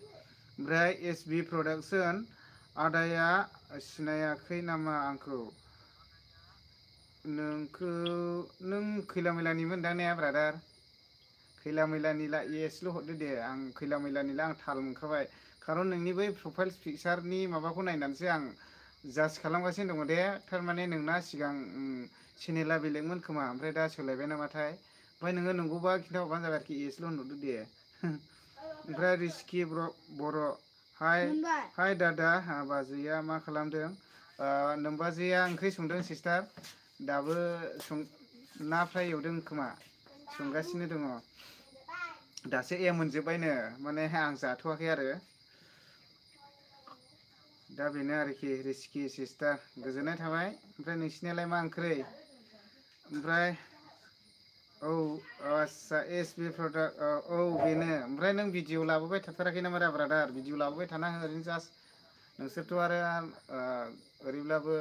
ओमफ्राय एसबि प्रडाक्सन आदाया सिनायाखै नामा आंखौ नों खैला मैलानिमोन दा ने ब्रादार खैला मैलानिला येसल' हरदो दे आं खैला मैलानिला आं थाल मोनखाबाय खारन नोंनि बै प्रफाइल पिकचारनि माबाखौ नायनानैसो आं जाज खालामगासिनो दङ दे थारमाने नोंना सिगां चेनेला बेलेगमोन खोमा ओमफ्राय दा सोलायबाय नामाथाय ओमफ्राय नोङो नंगौबा खिन्थाहरबानो जाबाय आरोखि येसल' होनहरदो दे ओमफ्राय रिस्कि बर' हाय दादा बाजैया मा खालामदों नोमबाजैया ओंख्रि संदों सिस्टार दाबो ना फ्राय एवदों खोमा संगासिनो दङ दासो मोनजोब्बायनो माने आं जाथ'वाखै आरो दा बेनो आरोखि रिस्कि सिस्टार गोजोननाय थाबाय ओमफ्राय नोंसिनियालाय मा ओंख्रै ओमफ्राय औ आदसा एसबि प्रडाक्ट औ बेनो ओमफ्राय नों भिडिअ लाबोबाय थाथाराखै नामा रा ब्रादार भिडिअ लाबोबाय थाना हो ओरैनो जास्ट नोंसोरथ' आरो ओरैब्लाबो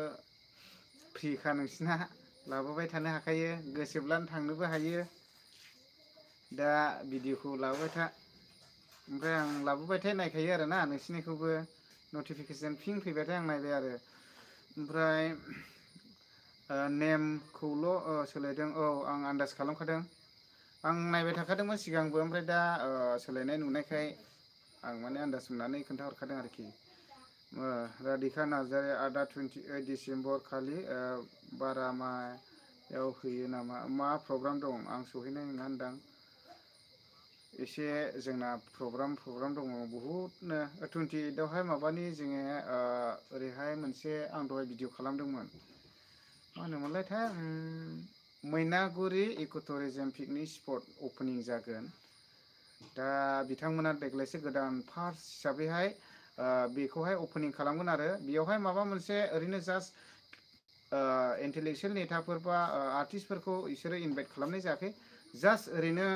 फ्रिखा नोंसिना लाबोबाय थानो हाखायो गोसोब्लानो थांनोबो हायो दा भिडिअखौ लाबोबाय था ओमफ्राय आं लाबोबायथाय नायखायो आरोना नोंसिनिखौबो नटिफिकेसन फिं फैबाथाय आं नायबाय आरो ओमफ्राय नेमखौल' सोलायदों औ आं आन्दाज खालामखादों आं नायबाय थाखादोंमोन सिगांबो ओमफ्राय दा सोलायनाय नुनायखाय आं माने आन्दाज मोननानै खोन्थाहरखादों आरोखि राधिका नार्जारि आदा 28 डिसेम्बर खालि बारामायाव होयो नामा मा प्रग्राम दं आं सहैनाय नङा होनदां एसे जोंना प्रग्राम दङ बहुदनो 28आवहाय माबानि जोङो ओरैहाय मोनसे आं दहाय भिडिअ खालामदोंमोन मा होनोमोनलायथाय मैनागुरि इक' टुरिजम पिकनिक स्पट अपेनिं जागोन दा बिथांमोना देग्लायसो गोदान फार्स्ट हिसाबैहाय बेखौहाय अपेनिं खालामगोन आरो बेयावहाय माबा मोनसे ओरैनो जास्ट इन्टेलेक्सुयेल नेताफोर बा आर्टिस्टफोरखौ बिसोरो इनभाइट खालामनाय जायाखै जास्ट ओरैनो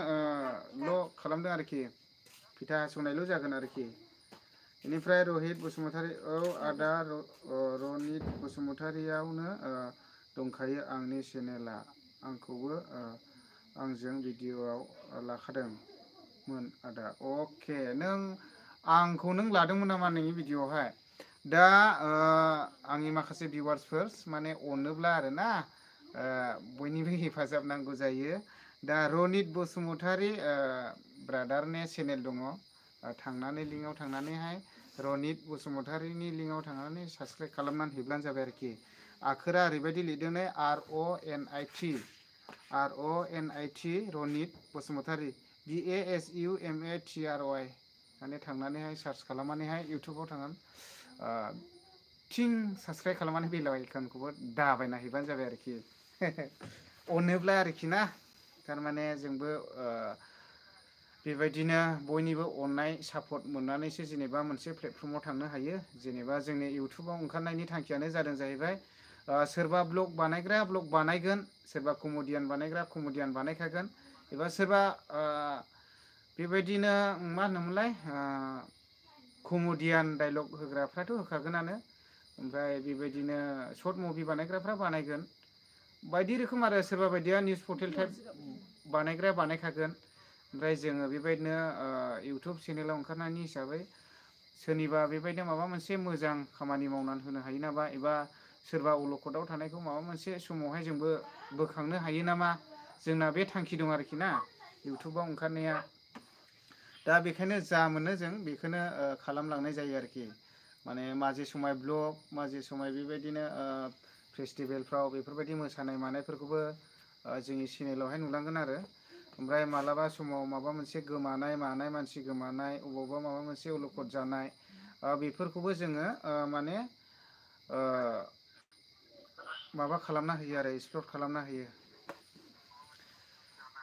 ल' खालामदों आरोखि फिथा हास'नायल' जागोन आरोखि बेनिफ्राय रहित बसुमतारी औ आदा रनित बसुमतारियावनो दंखायो आंनि चेनेला आंखौबो आंजों भिडिअ'आव लाखादोंमोन आदा अके आंखौ नों लादोंमोन नामा नोंनि भिडिअ'आवहाय दा आंनि माखासे भिउवार्सफोर माने अनोब्ला आरोना बयनिबो हेफाजाब नांगौ जायो दा रनित बसुमतारी ब्रादारनि चेनेल दङ थांनानै लिंकआव थांनानैहाय रनित बसुमतारिनि लिंकआव थांनानै साबसक्राइब खालामनानै हैब्लानो जाबाय आरोखि आखोरा ओरैबायदि लिरदों RONIT रनित बसुमतारी BASUMATRY माने थांनानैहाय सार्च खालामनानैहाय इउटुबाव थांनानै साबसक्राइब खालामनानै बेल आइकनखौबो दाबायना हैबानो जाबाय आरोखि अनोब्ला आरोखि ना थारमाने जोंबो बेबायदिनो बयनिबो अननाय सापर्ट मोननानैसो जेनेबा मोनसे प्लेटफर्माव थांनो हायो जेनेबा जोंनि इउटुबाव ओंखारनायनि थांखियानो जादों जाहैबाय सोरबा ब्लग बानायग्राया ब्लग बानायगोन सोरबा कमेडियान बानायग्रा कमेडियान बानायखागोन एबा सोरबा बेबायदिनो मा होनोमोनलाय कमेडियान डाइलग होग्राफ्राथ' होखागोनानो ओमफ्राय बेबायदिनो सर्ट मुभि बानायग्राफ्रा बानायगोन बायदि रोखोम आरो सोरबा बायदिया निउस पर्टेल टाइप बानायग्राया बानायखागोन ओमफ्राय जोङो बेबायदिनो इउटुब चेनेलाव ओंखारनायनि हिसाबै सोरनिबा बेबायदिनो माबा मोनसे मोजां खामानि मावनानै होनो हायो नामा एबा सोरबा अलखदाव थानायखौ माबा मोनसे समावहाय जोंबो बोखांनो हायो नामा जोंना बे थांखि दं आरोखि ना इउटुबाव ओंखारनाया दा दा बेखायनो जा मोनो जों बेखौनो खालामलांनाय जायो आरोखि माने माजे समाय ब्लग माजे समाय बेबायदिनो फेस्टिभेलफ्राव बेफोरबायदि मोसानाय मानायफोरखौबो जोंनि चेनेलावहाय नुलांगोन आरो ओमफ्राय मालाबा समाव माबा मोनसे गोमानाय मानाय मानसि गोमानाय अबावबा माबा मोनसे अलखद जानाय बेफोरखौबो जोङो माने माबा खालामना होयो आरो एक्सप्लर खालामना होयो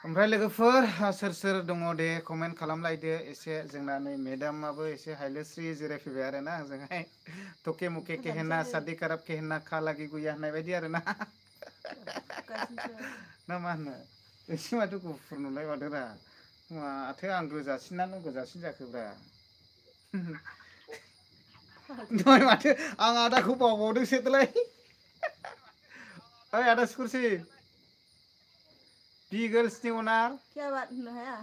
ओमफ्राय लोगोफोर सोर सोर दङ दे कमेन्ट खालामलायदो एसे जोंना नै मेदामाबो एसे हायलोस्रि जिरायफैबाय आरो ना ओजोंहाय टके मुके केहेना सादि काराब केहेना खा लागि गुया होननाय बायदि आरो ना ना मा होनो एसे माथो गुफुर नुलाय माथोरा माथो आं गोजासिन ना नों गोजासिन जाखोब्रा दहाय माथो आं आदाखौ बावबावदोंसो दालाय ओइ आदा सुकुरसि बि गर्ल्सनि अनार क्या बात होनो हाया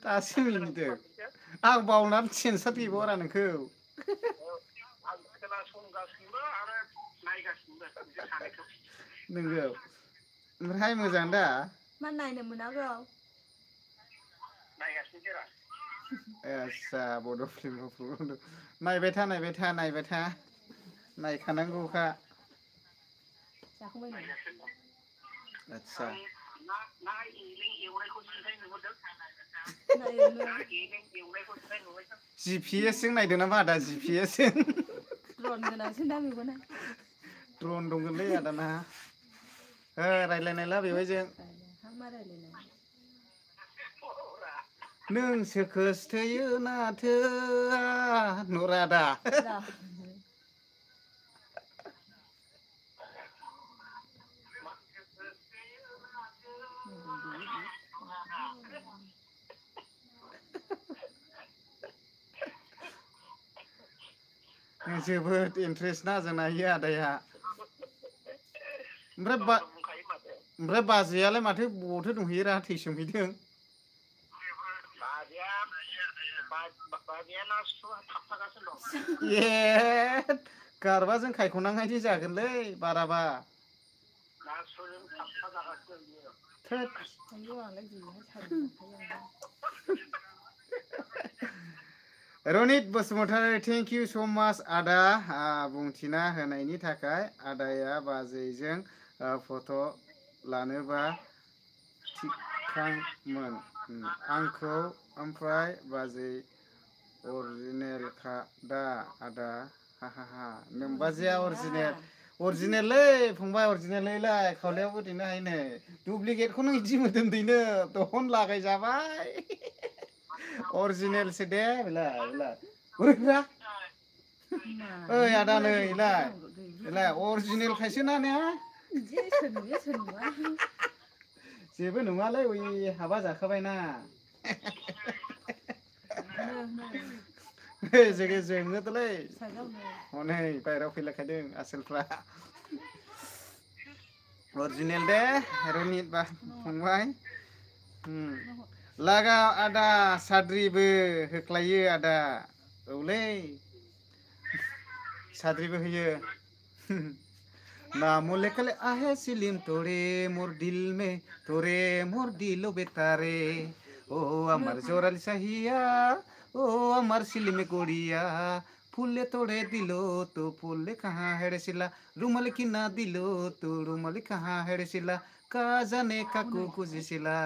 दासो मिनिदों आं बावनानै सेन्सार गैबावा नोंखौ आं खोनासंगासिनोबो आरो नायगासिनोबो बिसोर सानैखौ नोंगौ ओमफ्राय मोजां दा मा नायनो मोनागौ नायगासिनो रा आस्सा बड' फिल्मफोरखौ नायबाय था नायखानांगौखा जाखांबाय नामा आस्सा ना एवनायखौ सिन्थाय नुहरदों ना एवनो एवनायखौ सिन्थाय नुहरदों GPS जों नायदों नामा आदा GPS जों द्रन गोनांसो दां मेगना द्रन दंगोनलै आदाना रायलायनायला बेवाइजों मा रायलायनो नोंसो खोस्थोयो ना थोआ नुरादा जोबोद इन्ट्रेस्ट ना जोंना इयो आदाया ओमफ्राय बाजैयालाय माथो बबावथो दंहैयोरा थैसोमहैदों ए गारबाजों खायख'नांनायनि जागोनलै बाराबा थोद रनित बसुमतारी थेंक इउ स' माच आदा बुंथिना होनायनि थाखाय आदाया बाजैजों फट' लानोबा थिगखामोन आंखौ ओमफ्राय बाजै अरिजिनेलखा दा आदा हाहाहा नोमबाजैया अरिजिनेललै फंबाय अरिजिनेलैलाय खावलायावबो दैनो हायो नै दुप्लिकेटखौ नों इदि मोदोमदैनो दहन लागायजाबाय अरिजिनेलसो दे बेलाय बोरैब्रा ओइ आदा नै इलाय अरिजिनेलखायसो ना ने जेबो नङालै उइ हाबा जाखाबायना जोङो जोङोदोलै हनै बायहेरायाव फैलायखादों आसोलफ्रा अरिजिनेल दे रनित बा फंबाय लागा आदा साद्रिबो होख्लायो आदा औलै साद्रिबो होयो नाम लेखले आहे सिलिम तोरे मोर दिल में तोरे मोर दिलो बेतारे ओ अमर जोराल सहिया ओ अमर सिलिम कोड़िया फूले तोड़े दिलो तो फूले कहाँ हेड़सिला रुमाल की ना दिलो तो रुमाल कहाँ हेड़सिला का जाने काकू खुजिसिला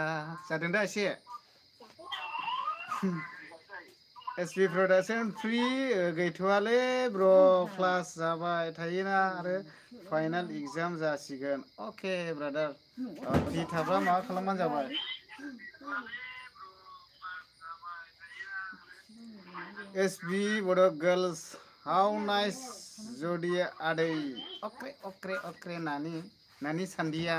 जादों दा एसे एसपि प्रडाक्सन फ्रि गैथ'वालै ब्र क्लास जाबाय थायोना आरो फाइनाल एग्जाम जासिगोन अके ब्रादार फ्रि थाब्ला माबा खालामबानो जाबाय एसबि बड' गर्ल्स हाउ नाइस जदि आदै अक्रे अक्रे अक्रे नानि सान्दिया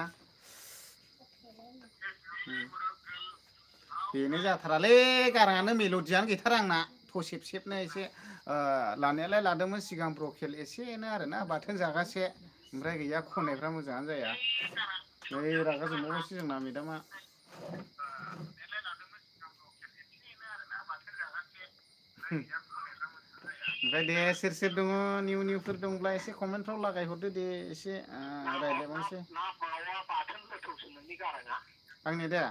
बेनो जाथारालै गाराङानो मेल'डियानो गैथारा आंना थसेबसेबनो एसे लानायालाय लादोंमोन सिगां ब्रकेल एसेनो आरोना बाथोन जागासे ओमफ्राय गैया खननायफ्रा मोजाङानो जाया नै रागा जोंबावबायसो जोंना मेदामा ओमफ्राय दे सोर दङ निउफोर दंब्ला एसे कमेन्टफ्राव लागायहरदो दे एसे रायज्लायबावनोसै ना मावा बाथोन गोथावसो नोंनि गाराङा आंनि दा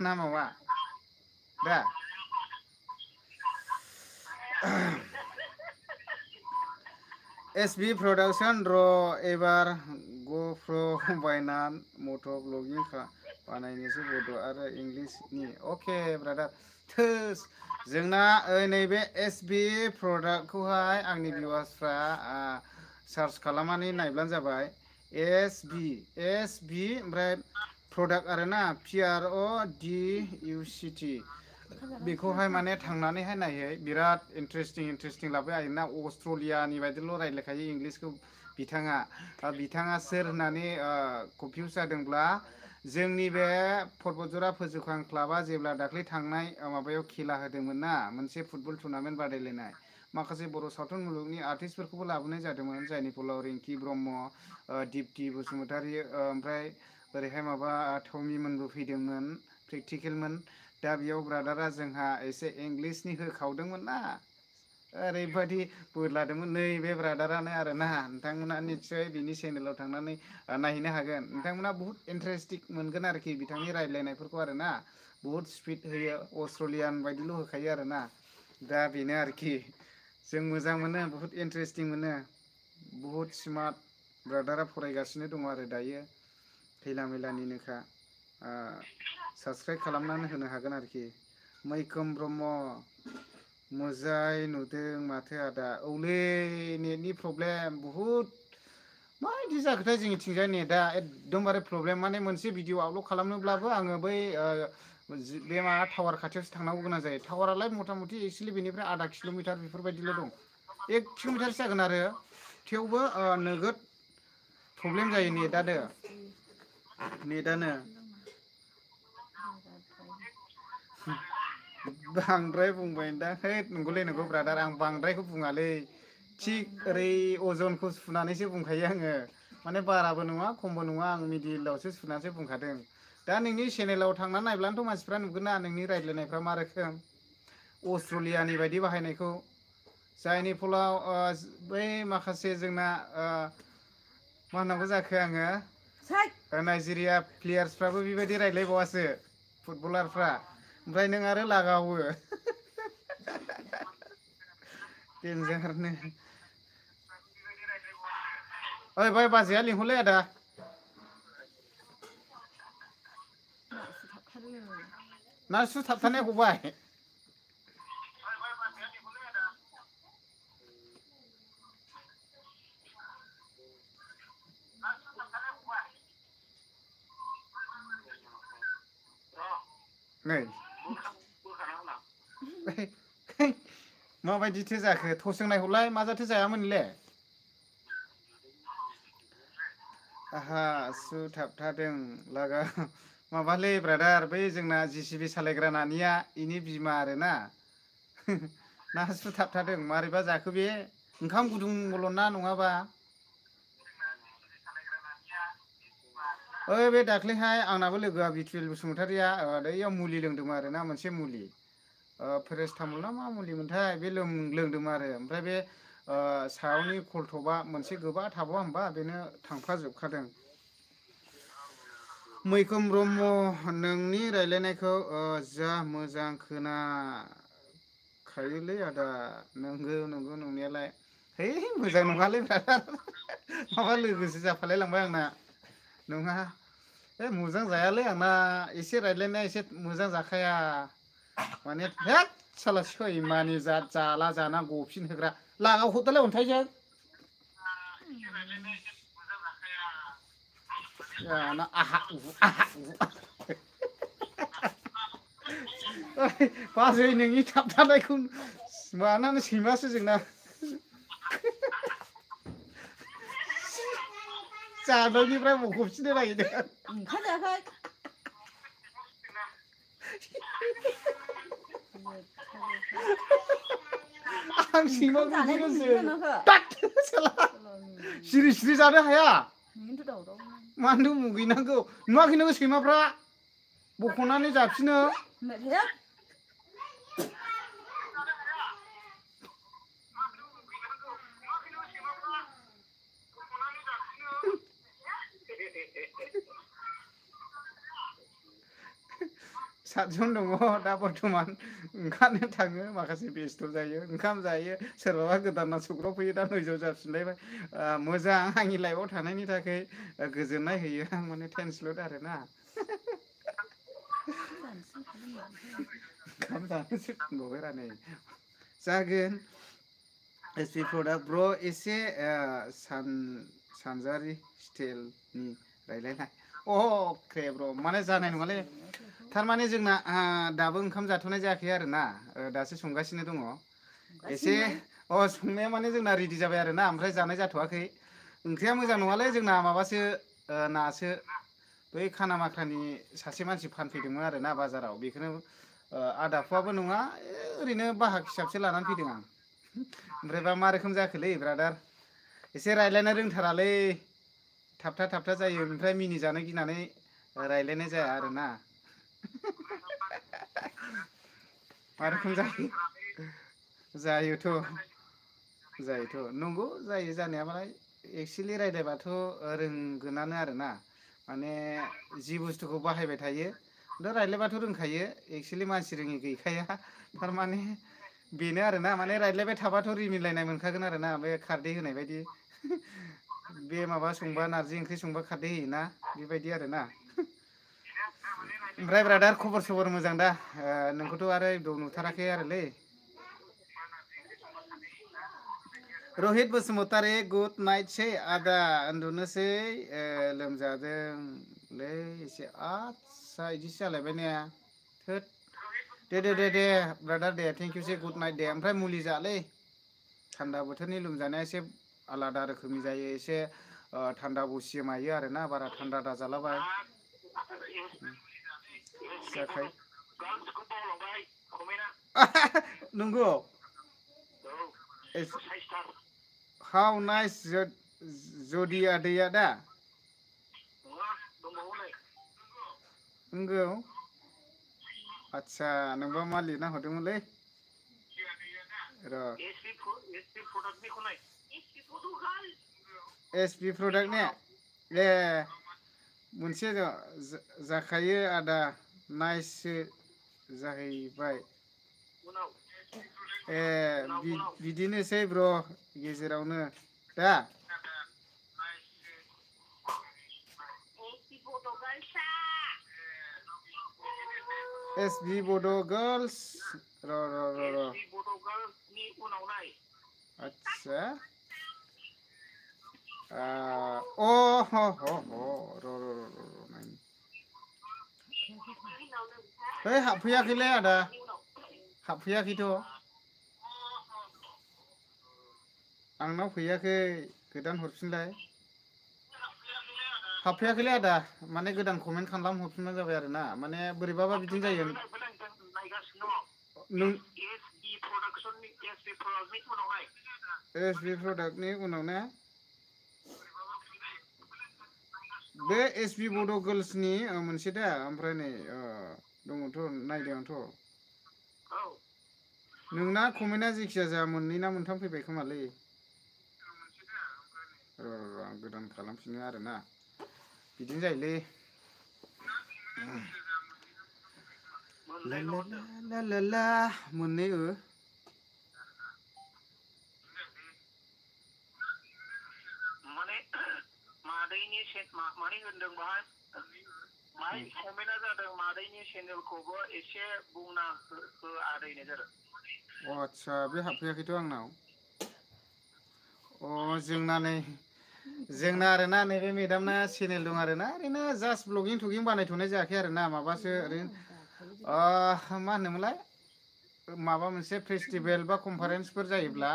ना मावा दा SB Production र' एबार GoPro बायनान मट' ब्लगिं बानायनोसै बड' आरो इंलिशनि अके ब्रादार थोस जोंना नैबे SB प्रडाक्टखौहाय आंनि भिउवार्सफ्रा सार्च खालामनानै नायब्लानो जाबाय SB ओमफ्राय प्रडाक्ट आरोना PRODUCT बेखौहाय माने थांनानैहाय नायै बिराद इन्टारेस्टिं लाबाय आरोना अस्ट्रेलियानि बायदिल' रायज्लायखायो इंलिसखौ बिथाङा सोर होननानै कनफिउस जादोंब्ला जोंनि बे पर्बतजरा फोजोबखां क्लाबा जेब्ला दाख्लै थांनाय माबायाव खेला होदोंमोन ना मोनसे फुटबल टुर्नामेन्ट बादायलायनाय माखासे बर' सावथुन मुलुगनि आर्टिस्टफोरखौबो लाबोनाय जादोंमोन जायनि फलाव रिंकि ब्रह्म दिप्ति बसुमतारी ओमफ्राय ओरैहाय माबा थमिमोनबो फैदोंमोन प्रेक्टिकेलमोन दा बेयाव ब्रादारा जोंहा एसे इंलिसनि होखावदोंमोन ना ओरैबायदि बोदलादोंमोन नैबे ब्रादारानो आरोना नोंथांमोना निस्सय बिनि चेनेलाव थांनानै नायहैनो हागोन नोंथांमोना बुहुत इन्टारेस्टिं मोनगोन आरोखि बिथांनि रायज्लायनायफोरखौ आरोना बुहुत स्पिड होयो अस्ट्रेलियान बायदिल' होखायो आरोना दा बेनो आरोखि जों मोजां मोनो बुहुत इन्टारेस्टिं मोनो बुहुत स्मार्ट ब्रादारा फरायगासिनो दङ आरो दायो खैला मैलानिनोखा साबसक्राइब खालामनानै होनो हागोन आरोखि मैखोम ब्रह्म मोजाङै नुदों माथो आदा औलै नेटनि प्रब्लेम बुहुत माबायदि जाखोथाय जोंनिथिंजाय नेटआ एकदमबारे प्रब्लेम माने मोनसे भिडिअ आपल'ड खालामनोब्लाबो आङो बै बे माबा टावार खाथियावसो थांनांगौ गोनां जायो टावारालाय मथा मथि एक्सुवेलि बेनिफ्राय आधा किल'मिटार बेफोरबायदिल' दं 1 किल'मिटारसो जागोन आरो थेवबो नोगोद प्रब्लेम जायो नेटानो बांद्राय बुंबायदां है नंगौलै नंगौ ब्रादार आं बांद्रायखौ बुङालै थिग ओरै अजनखौ सुनानैसो बुंखायो आङो माने बाराबो नङा खमबो नङा आं मिडिलावसो सुनानैसो बुंखादों दा नोंनि चेनेलाव थांनानै नायब्लानोथ' मानसिफ्रा नुगोन ना नोंनि रायज्लायनायफ्रा मा रोखोम अस्ट्रेलियानि बायदि बाहायनायखौ जायनि फलाव बै माखासे जोंना मा होननांगौ जाखो आङो नाइजेरिया प्लेयार्सफ्राबो बेबायदि रायज्लायबावासो फुटबलारफ्रा ओमफ्राय नों आरो लागावो देन्जारनो ओइ बाय बाजैया लिंहरलै आदा ना सु थाबथानाय गबाय नै माबायदिथो जाखो थसजों नायहरलाय मा जाथो जायामोनलै आहा सु थाबथादों लागा माबालै ब्रादार बै जोंना जिसिबि सालायग्रा नानिया इनि बिमा आरोना ना सु थाबथादों मारैबा जाखो बे ओंखाम गुदुंल' ना नङाबा ओइ बे दाख्लैहाय आंनाबो लोगोआ बिटुएल बसुमतारिया दैयाव मुलि लोंदोंमोन आरोना मोनसे मुलि पेरासटामल ना मा मुलिमोनथाय बे लोंदोंमोन आरो ओमफ्राय बे सायावनि खलथबा मोनसे गोबा थाबावा होमबा बेनो थांफाजोबखादों मैखोम ब्रह्म नोंनि रायज्लायनायखौ जा मोजां खोनाखायोलै आदा नंगौ नंनायालाय है मोजां नङालै ब्रादार माबा लोगोसो जाफालाय लांबाय आंना नङा मोजां जायालै आंना एसे रायज्लायनाया एसे मोजां जाखाया माने हेद साला सैमानि जाला जाना गफिन होग्रा लागाव हरदोलाय अन्थाइजों जाना आहा बाजै नोंनि थाबथानायखौ मानानै सैमासो जोंना जानायनिफ्राय बख'फिननो नागिरदों ओंखारजायाखै आं सैमाखौ सिरि जानो हाया मानो मुगैनांगौ नुवाखै नोङो सैमाफ्रा बख'नानै जाफिनो 7 जन दङ दा बर्थमान ओंखारनो थाङो माखासे बेस्थ' जायो ओंखाम जायो सोरबाबा गोदाना सौग्राव फैयो दा 9 जाफिनलायबाय मोजां आंनि लाइफआव थानायनि थाखाय गोजोननाय होयो आं माने थेंक्सल'द आरोना ओंखाम जानोसो थिनबावबाय रा नै जागोन एसपि प्रडाक्ट ब्र एसे सानजारि स्टाइलनि रायलायनाय अके ब्र माने जानाय नङालै थारमाने जोंना दाबो ओंखाम जाथ'नाय जायाखै आरोना दासो संगासिनो दङ एसे संनाया माने जोंना रेडि जाबाय आरोना ओमफ्राय जानाय जाथ'वाखै ओंख्रिया मोजां नङालै जोंना माबासो नासो बै खानामाखानि सासे मानसि फानफैदोंमोन आरोना बाजाराव बेखौनो आदा फुवाबो नङा ओरैनो बाहाग हिसाबसो लानानै फैदों आं ओमफ्रायबा मा रोखोम जाखोलै ब्रादार एसे रायलायनो रोंथारालै थाबथा थाबथा जायो ओमफ्राय मिनिजानो गिनानै रायलायनाय जाया आरोना मा रोखोम जायो जायोथ' नंगौ जायो जानायालाय एक्सुवेलि रायज्लायबाथ' रोंगोनानो आरोना माने जि बुस्थुखौ बाहायबाय थायो दा रायज्लायबाथ' रोंखायो एक्सुवेलि मानसि रोङि गैखाया थारमाने बेनो आरोना माने रायज्लायबाय थाबाथ' रिमिलायनाय मोनखागोन आरोना बे खारदै होनाय बायदि बे माबा संबा नारजि ओंख्रि संबा खारदै होयोना बेबायदि आरोना ओमफ्राय ब्रादार खबर सबर मोजां दा नोंखौथ' आरो इबो नुथाराखै आरोलै रहित बसुमतारी गुड नाइटसै आदा उन्दुनोसै लोमजादोंलै एसे आदसा इदिसो जालायबाय ने थोद दे ब्रादार दे थेंकिउसै गुड नाइट दे ओमफ्राय मुलि जालै थान्दा बोथोरनि लोमजानाया एसे आलादा रोखोमनि जायो एसे थान्दा बसियो मायो आरोना बारा थान्दा दाजालाबाय जाखायो नंगौ हाउ नाइस जदि आदैया दा नंगौ आदसा नोंबा मा लिरना हरदोंमोनलै र' एसपि प्रडाक्ट ने ए मोनसे जाखायो आदा नाइससो जाहैबाय ए बिदिनोसै ब्र गेजेरावनो दा एसबि बड' गार्लस र' आदसा है हाबफैयाखैलै आदा हाबफैयाखैथ' आंनाव फैयाखै गोदान हरफिनलाय हाबफैयाखैलै आदा माने गोदान कमेन्ट खालाम हरफिनबानो जाबाय आरोना माने बोरैबाबा बिदिनो जायो नों एसबि प्रडाक्टनि उनाव ने बे एसबि बड' गार्लसनि मोनसे दा ओमफ्राय नै दङथ' नायदों आंथ' नोंना कमेन्टआ जेखिया जाया मोननै ना मोनथाम फैबाय खोमालै र' आं गोदान खालामफिनो आरोना बिदिनो जायोलै ला मोननै माने होनदों बाहाय माहाय कमेन्टआ जादों मादैनि चेनेलखौबो एसे बुंना हो आदैनो जादों आदसा बे हाबफैयाखैथ' आंनाव जोंना आरोना नैबे मेदामना चेनेल दं आरोना ओरैनो जास्ट ब्लगिं थगिं बानायथ'नाय जायाखै आरोना माबासो ओरैनो मा होनोमोनलाय माबा मोनसे फेस्टिभेल बा कनफारेन्सफोर जायोब्ला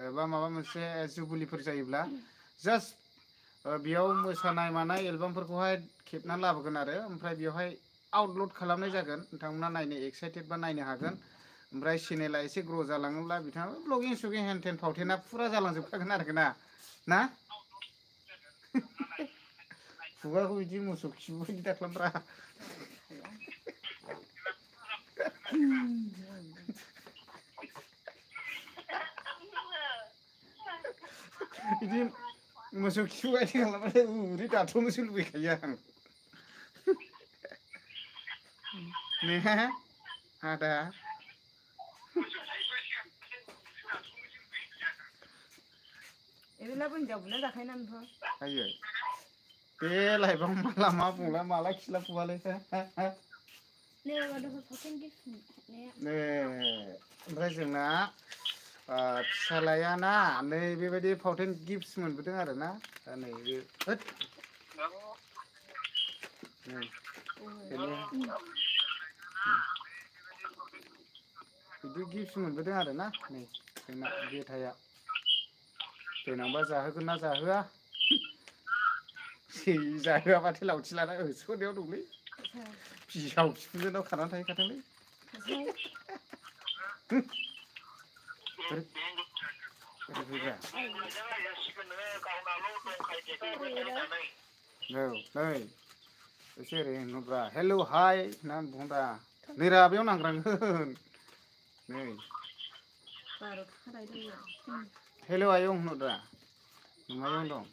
एबा माबा मोनसे जुबुलिफोर जायोब्ला जास्ट बेयाव मोसानाय मानाय एलबामफोरखौहाय खेबनानै लाबोगोन आरो ओमफ्राय बेवहाय आउटलड खालामनाय जागोन नोंथांमोना नायनो एक्साइटेड बा नायनो हागोन ओमफ्राय चेनेला एसे ग्र' जालाङोब्ला बिथाङा ब्लगिं सगिं हेनथेन फावथेना फुरा जालांजोबखागोन आरोना ना खुगाखौ बिदि मोसौ खिबु बायदि दाख्लामब्रा बिदि मोसौ खिबु बायदि खालामबाथाय उदै दाथ'नोसो लुबैखायो आं ने आदा एरैनो हिनजावखौनो जाखायोनानोथ' आयै बे लाइफआव माला मा बुंला माला खिला फुवालै नै माबा दहाय फावथेन गिफ्ट ए ओमफ्राय जोंना फिसालायाना नै बेबायदि फावथेन गिफ्ट मोनबोदों आरो ना दा नै बे होद नै बेनो बिदि गिफ्ट मोनबोदों आरो ना नै जोंना बेथाया देनांबा जाहोगोन ना जाहोआ जै जाहोआबाथाय लावथि लाना होसोनायाव दंलै बिहाव बिखुनजोनाव खारनानै थाहैखाथोंलै औ नै एसे ओरै होनहरब्रा हेलौ हाय होननानै बुंब्रा नैरा बेयाव नांग्रांगोन नै हेलौ आयं होनहरब्रा नोमायं दं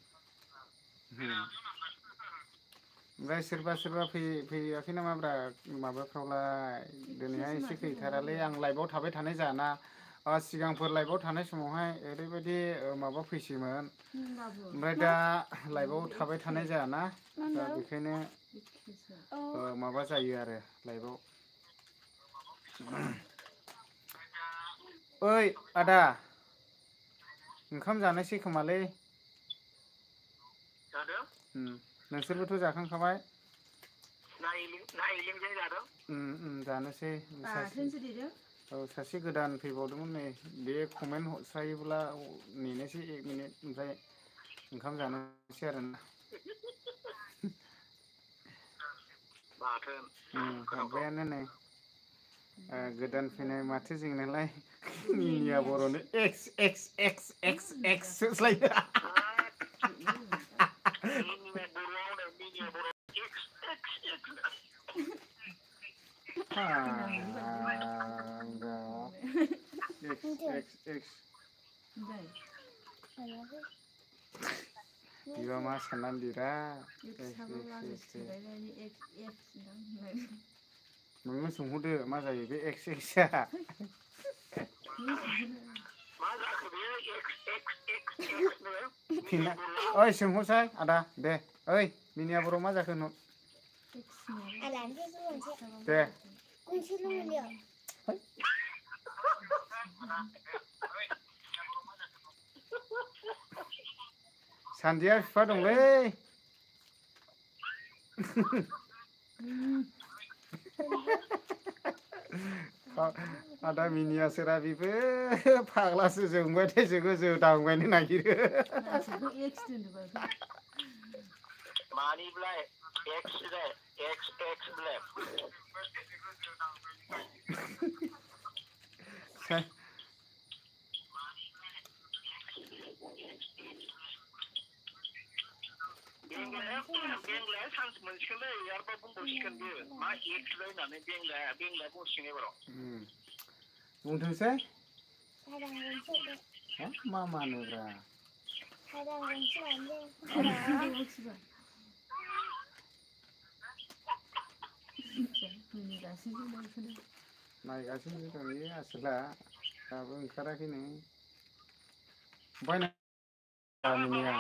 ओमफ्राय सोरबा फैयाखै नामाब्रा माबाफ्रावलाय दिनैहाय एसे गैथारालै आं लाइभआव थाबाय थानाय जायाना सिगांफोर लाइभआव थानाय समावहाय ओरैबायदि माबा फैसैमोन ओमफ्राय दा लाइभआव थाबाय थानाय जायाना दा बेखायनो माबा जायो आरो लाइभआव ओइ आदा ओंखाम जानोसै खोमालै नोंसोरबोथ' जाखांखाबाय जानोसै औ सासे गोदान फैबावदोंमोन नै बे कमेन्ट हरस्रायोब्ला नेनोसै 1 मिनिट ओमफ्राय ओंखाम जानोसै आरोना हाबबायानो नै गोदान फैनाय माथो जोंनालाय मिनिया बर'नि एक्स एक्स एक्स एक्स एक्स सोलायो बिबा मा साननानै लिरा नोंनो सोंहरदो मा जायो बे एक्स एक्सआ ओइ सोंहरसाय आदा दे ओइ मिनिया बर' मा जाखो होनहर दे सान्दिया बिफा दंलै आदा मिनियासोरा बेबो फाग्लासो जोंबाथाय जोङो जोदावगायनो नागिरो मानिब्ला एक्स एक्स एक्स बेंग्लाया चान्स मोनसिगोनलै आरोबा बुंबावसिगोन बियो मा एक्स होननानै बेंग्लाया बुंसिगोन एबाराव बुंथोंसै मा मानोब्रा नायगासिनो दं बे आसोला दाबो ओंखाराखैनो मिनिया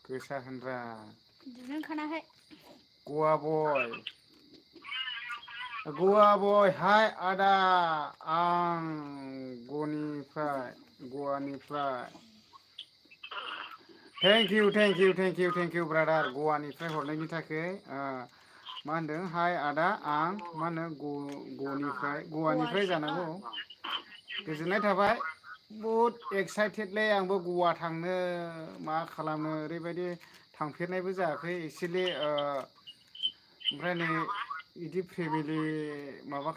गोसा होनब्रा गवा बय हाय आदा आं गवानिफ्राय थेंक इउ ब्रादार गवानिफ्राय हरनायनि थाखाय मा होनदों हाय आदा आं मा होनो गवानिफ्राय जानांगौ गोजोननाय थाबाय बहुद एक्साइटेडलै आंबो गवा थांनो मा खालामनो ओरैबायदि थांफेरनायबो जायाखै एक्सुवेलि ओमफ्राय नै बिदि फेमिलि माबा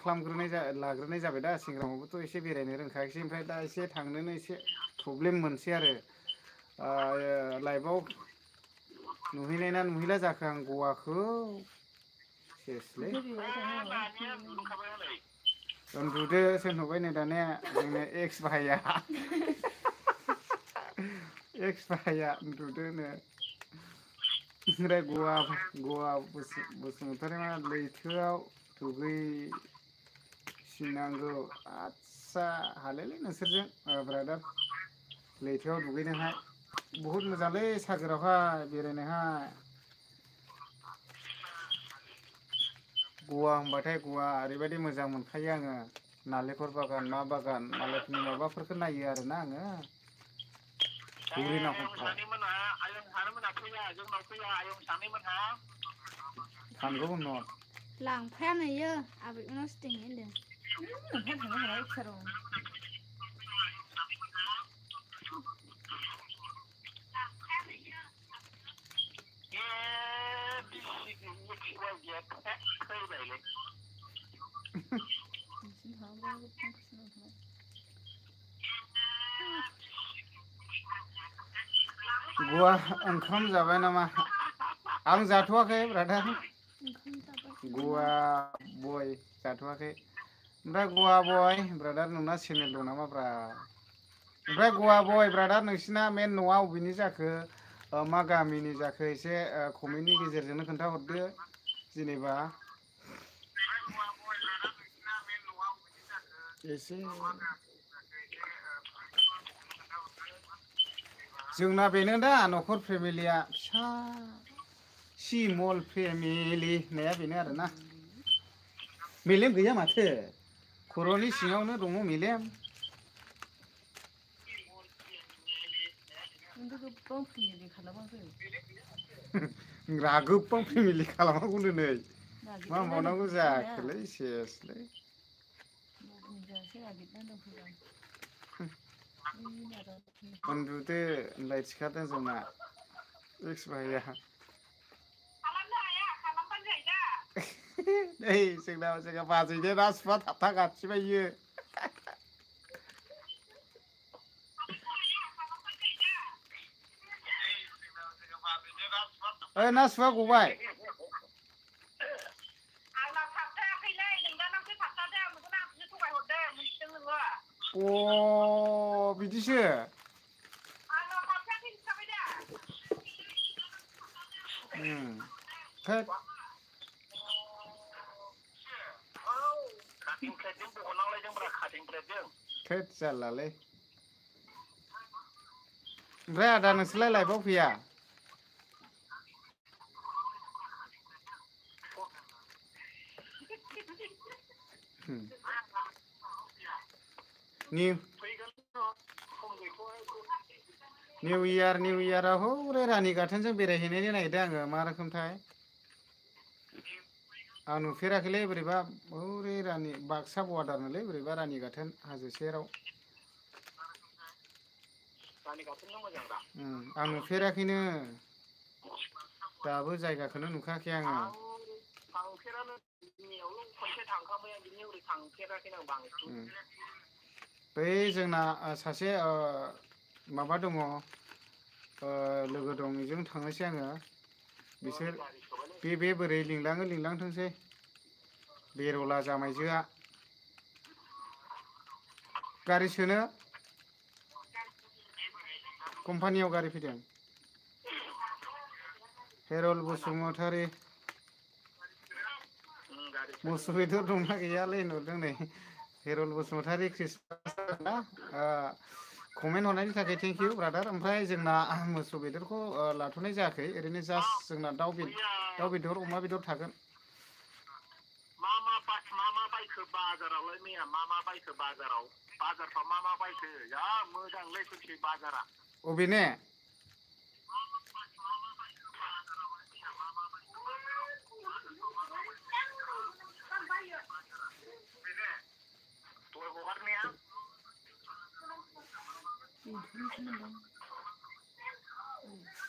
लाग्रोनाय जाबाय दा सिगाङावबोथ' एसे बेरायनो रोंखायाखिसै ओमफ्राय दा एसे थांनोनो एसे प्रब्लेम मोनसै आरो लाइफआव नुहैनाय ना नुहैला जाखो आं गवाखौ सेसलै उन्दुदोसो होनहरबाय नै दानिया जोंना एक्स भाइया उन्दुदोनो ओमफ्राय गवा बसुमतारी मा लैथोआव दुगैसिनांगौ आदसा हालेलै नोंसोरजों ब्रादार लैथोआव दुगैनोहाय बहुद मोजांलै सागोरावहाय बेरायनोहाय गवा होनबाथाय गवा ओरैबायदि मोजां मोनखायो आङो नालेंखर बागान मा बागान मालायफोरनि माबाफोरखौ नायो आरोना आङो आयं हरफ्राव सानैमोनहा आयं सानैमोनहा फैया जोंनाव फैया आयं सानैमोनहा थांगौ उनाव लांफायानो आबैमोनावसो दोनहैयो होनदों लांफाया थांनो हाया इसार' फैबायलै गवा ओंखाम जाबाय नामा आं जाथ'वाखै ब्रादार गवा बय जाथ'वाखै ओमफ्राय गवा बय ब्रादार नोंना चेनेल दं नामा ब्रा ओमफ्राय गवा बय ब्रादार नोंसिना मेन न'आ अबेनि जाखो मा गामिनि जाखो एसे कमेन्टनि गेजेरजोंनो खोन्थाहरदो जेनेबा एसे जोंना बेनो दा न'खर फेमिलिया फिसा सिमल फेमिलि होननाया बेनो आरोना मेलेम गैया माथो खर'नि सिङावनो दङ मेलेम गोबां फेमिलि खालामाखौनो नै मा मावनांगौ जाखोलै सेसलै उन्दुदो लाइट सिखारदों जोंना एक्स बाहाया नै जोंना बाजैनो ना सुवा थाबथा गाथिबायो ओइ ना सुवा गबाय अ बिदिसो थोद थोद जारलालै ओमफ्राय आदा नोंसोरलाय लाइफआव फैया निउ इयाराव हौरे रानि गाथोनजों बेरायहैनायनो नागिरदों आङो मा रोखोमथाय आं नुफेराखैलै बोरैबा हौरे रानि बाक्सा बर्डारनोलै बोरैबा रानि गाथोन हाजो सेराव आं नुफेराखैनो दाबो जायगाखौनो नुखायाखै आङो बै जोंना सासे माबा दङ लोगो दं बेजों थांनोसै आङो बिसोर बे बोरै लिंलांथोंसै बेरला जामायजोआ गारि सोनो कम्पानियाव गारि फैदों हेरल बसुमतारी मोसौ बेदर दंना गैयालै नुदों नै हेरल बसुमतारी कृष्ण कमेन्ट हरनायनि थाखाय थेंक इउ ब्रादार ओमफ्राय जोंना मोसौ बेदरखौ लाथ'नाय जायाखै ओरैनो जास्ट जोंना दाउ बेदर अमा बेदर थागोन बाजारावलाय मैया मा बायखो बाजारफ्राव मा बायखो जा मोजांलै फैसै बाजारा अबेने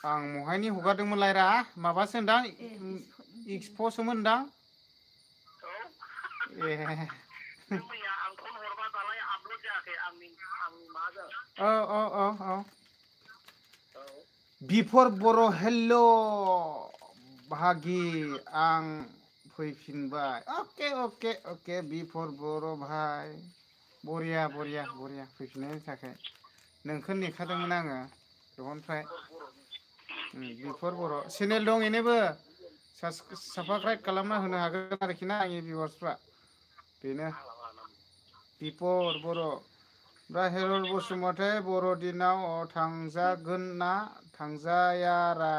आं महायनि हगारदोंमोनलाय रा माबासो होनदां एक्सप'सोमोनदां ए औ बिफर बर' हेल' बाहागि आं फैफिनबाय अके बिफर बर' भाइ बरिया फैफिननायनि थाखाय नोंखौ नेखादोंमोन आङो दहननिफ्राय बिफोर बर' चेनेल दं इनोबो साबसक्राइब खालामना होनो हागोन आरोखि ना आंनि भिउवार्सफ्रा बेनो बिपर बर' दा हेरल बसुमतारी बर'दिनाव थांजागोन ना थांजायारा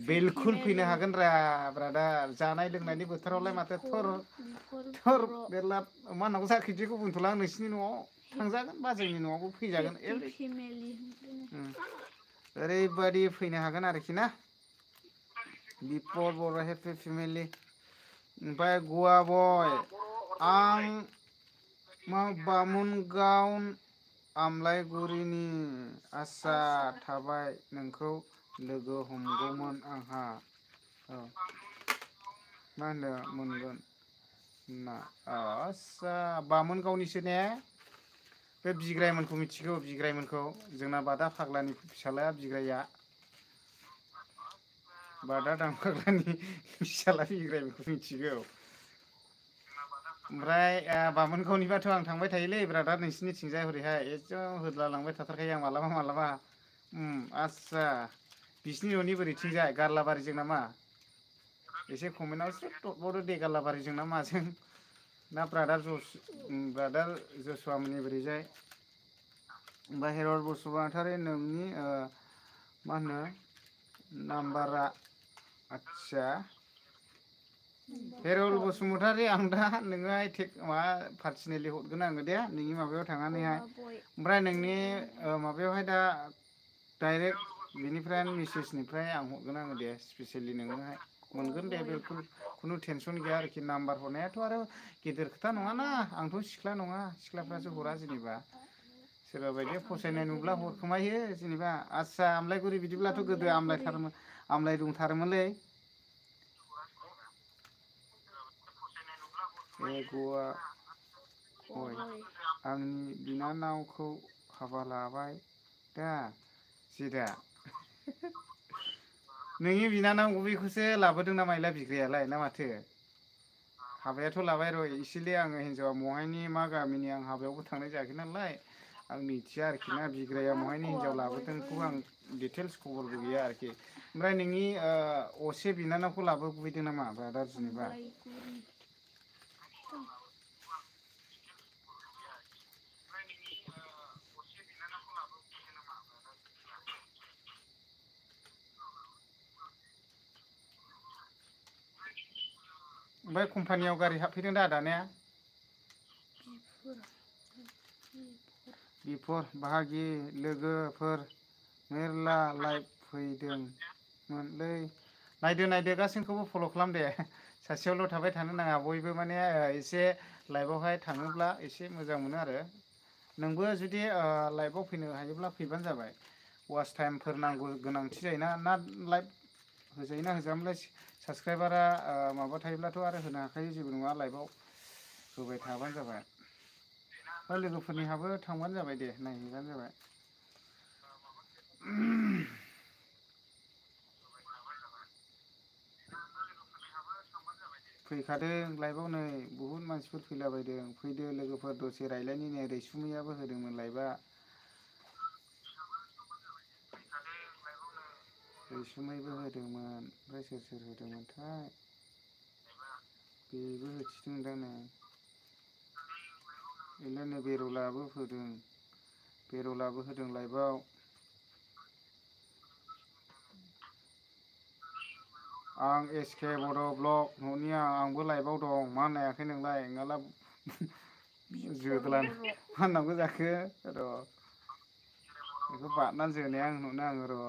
बिलकुल फैनो हागोन रा ब्रादार जानाय लोंनायनि बोथोरावलाय माथो थर बेरला मा होननांगौ जाखो बुंथ'ला आं नोंसिनि न'आव थांजागोन बा जोंनि न'आवबो फैजागोन ओरैबायदि फैनो हागोन आरोखि ना बिपर बर' हेपि फेमिलि ओमफ्राय गवा बय आं मा बामुनगाव आमलायगुरिनि आसा थाबाय नोंखौ लोगो हमगौमोन आंहा औ मा होनो मोनगोन ना आस्सा बामोनगावनिसो ने बे बिग्रायमोनखौ मिथिगौ बिग्रायमोनखौ जोंना बादा फाग्लानि फिसालाया बिग्राया बादा दांफाग्लानि फिसाला बिग्रायमोनखौ मिथिगौ ओमफ्राय बामोनगावनिबाथ' आं थांबाय थायोलै ब्रादार नोंसिनिथिंजाय हरैहाय एकदम होदला लांबाय थाथारखायो आं मालाबा मालाबा आस्सा बिसिनि न'नि बोरैथिंजाय गारलाबारिजों नामा एसे कमेन्टआव एसे हरबावदो दे गारलाबारिजों ना माजों ना ब्रादार जसुवामोननि बोरैजाय हेरल बसुमतारी नोंनि मा होनो नाम्बारा आदसा हेरल बसुमतारी आं दा नोङोहाय माबा पार्सनेलि हरगोन आङो दे नोंनि माबायाव थांनानैहाय ओमफ्राय नोंनि माबायावहाय दा डाइरेक्ट बेनिफ्राय मेसेजनिफ्राय आं हरगोन आङो दे स्पेसियेलि नोंनोहाय मोनगोन दे बिलकुल खुनु टेनसन गैया आरोखि नाम्बार हरनायाथ' आरो गेदेर खोथा नङाना आंथ' सिख्ला नङा सिख्लाफ्रासो हरा जेनेबा सोरबा बायदिया फसायनाय नुब्ला हरखोमायो जेनेबा आस्सा आमलायगुरि बिदिब्लाथ' गोदो आमलाय दंथारोमोनलै गवा गय आंनि बिनानावखौ हाबा लाबाय दा जेदा नोंनि बिनानाव बबेखौसो लाबोदों ना माइला बिग्रायालाय ना माथो हाबायाथ' लाबाय र' इसेलै आङो हिन्जावा महायनि मा गामिनि आं हाबायावबो थांनाय जायाखै नालाय आं मिथिया आरोखि ना बिग्राया महायनि हिन्जाव लाबोदोंखौ आं डिटेल्स खबरबो गैया आरोखि ओमफ्राय नोंनि असे बिनानावखौ लाबोफैदों नामा ब्रादार जेनेबा ओमफ्राय कम्पानियाव गारि हाबफैदों दा दानिया बिफर बाहागि लोगोफोर मेरला लाइभ फैदोंमोनलै नायदो गासैखौबो फल' खालाम दे सासेयावल' थाबाय थानो नाङा बयबो माने एसे लाइभआवहाय थाङोब्ला एसे मोजां मोनो आरो नोंबो जुदि लाइभआव फैनो हायोब्ला फैबानो जाबाय वाच टाइमफोर नांगौ गोनांथि जायोना ना लाइभ होजायोना होजायामोनलाय साबसक्राइबारा माबा थायोब्लाथ' आरो होनो हाखायो जेबो नङा लाइभआव होबाय थाबानो जाबाय लोगोफोरनिहाबो थांबानो जाबाय दे नायहैबानो जाबाय फैखादों लाइभआव नै बुहुद मानसिफोर फैलाबायदों फैदो लोगोफोर दसे रायलायनि नै रैसुमैयाबो होदोंमोन लाइभआ रैसुमैबो होदोंमोन ओमफ्राय सोर होदोंमोनथाय बेबो होथिदोंदां नै इलायनो बेरलाबो होदों लाइभआव आं एसके बड' ब्लग न'निया आंबो लाइभआव दं मा नायाखै नोंलाय नङाला जोदोलानो मा होननांगौ जाखो र' बेखौ बारनानै जोनाया आङो र'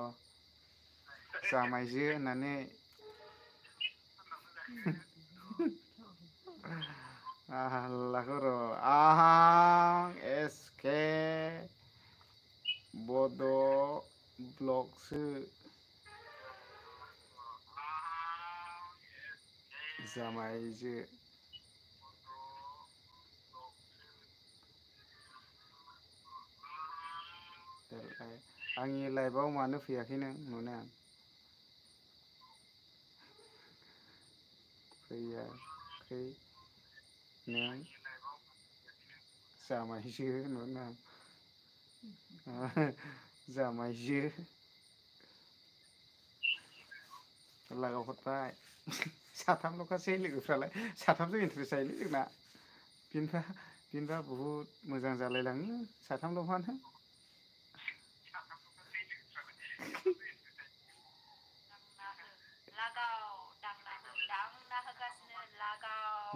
जामाइजो होननानै हाल्लाखौ र' आं एसके बड' ब्लगसो जामाइजो आंनि लाइभआव मानो फैयाखै नों नुना फैयाखै नों जामाइजो नुना जामाइजो लागाव हरबाय साथामल'खासै लोगोफ्रालाय साथामजों इन्टारेस्ट जायोलै जोंना बिनबा बुहुद मोजां जालायलाङो साथामल'बानो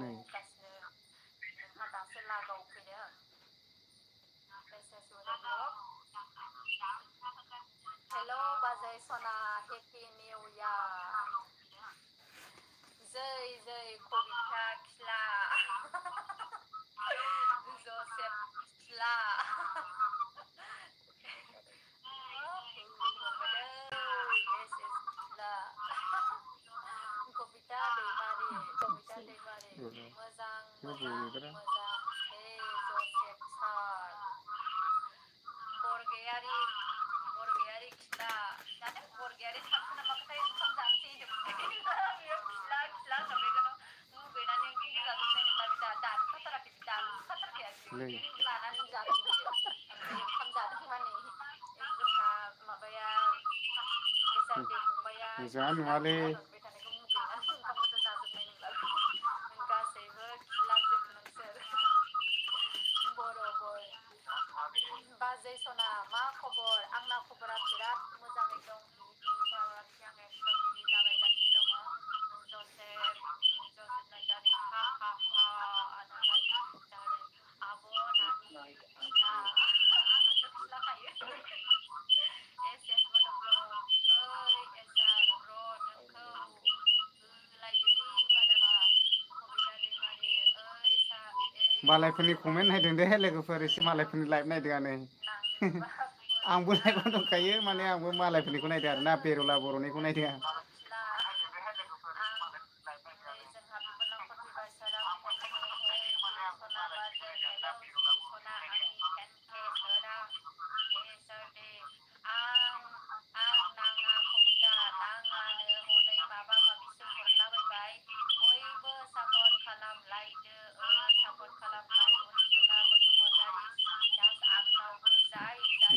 नै Hello, Bazai Sona, Happy New Year. Zai Kobita Kla. Joseph Kla. Kobita Demari. Mozang. Joseph Sar. Borgeyari Kla. Nanti Borgeyari sama nama kita yang sama hidup. Kla sampai kan benar yang kita gak bisa nilai data. Kata kita ya. Mana nih jatuh. Kan jatuh mana nih? Itu mabaya. Jangan wale. Bazai Sona, मा खबर? आंना खबरा बिराद मोजाङै दं। yang एकदम लाबायगासिनो दङ। Joseph Narzary हा आब' नानि आंहाथ' खिलाखायो। एस मोदोमब्रो एसार नोंखौ लायदि बादाबा कबिता दैमारि मालायफोरनि कमेन्ट नायदों दे लोगोफोर एसे मालायफोरनि लाइभ नायदों आनो आंबो लाइभआव दंखायो माने आंबो मालायफोरनिखौ नायदों आरोना बेरला बर'निखौ नायदों आं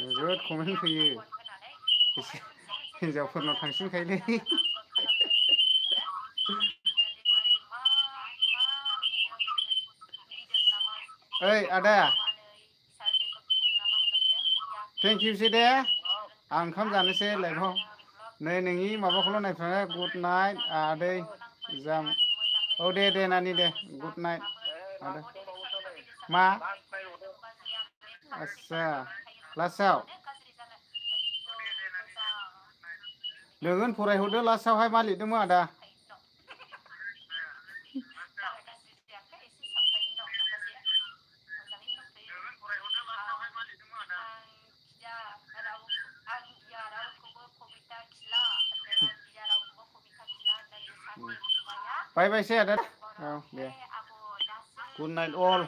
जोबोद कमेन्ट फैयो हिन्जावफोरनाव थांसिनखायोलै ओइ आदा थेंक इउ सै दे आं ओंखाम जानोसै लाइभआव नै नोंनि माबाखौल' नायफ्लाङो गुड नाइट आदै जाम औ दे नानि दे गुड नाइट आदै मा आस्सा लास्टआव नोङो फरायहरदो लास्टआवहाय मा लिरदोंमोन आदा बाय बायसै आदा औ दे गुड नाइट अल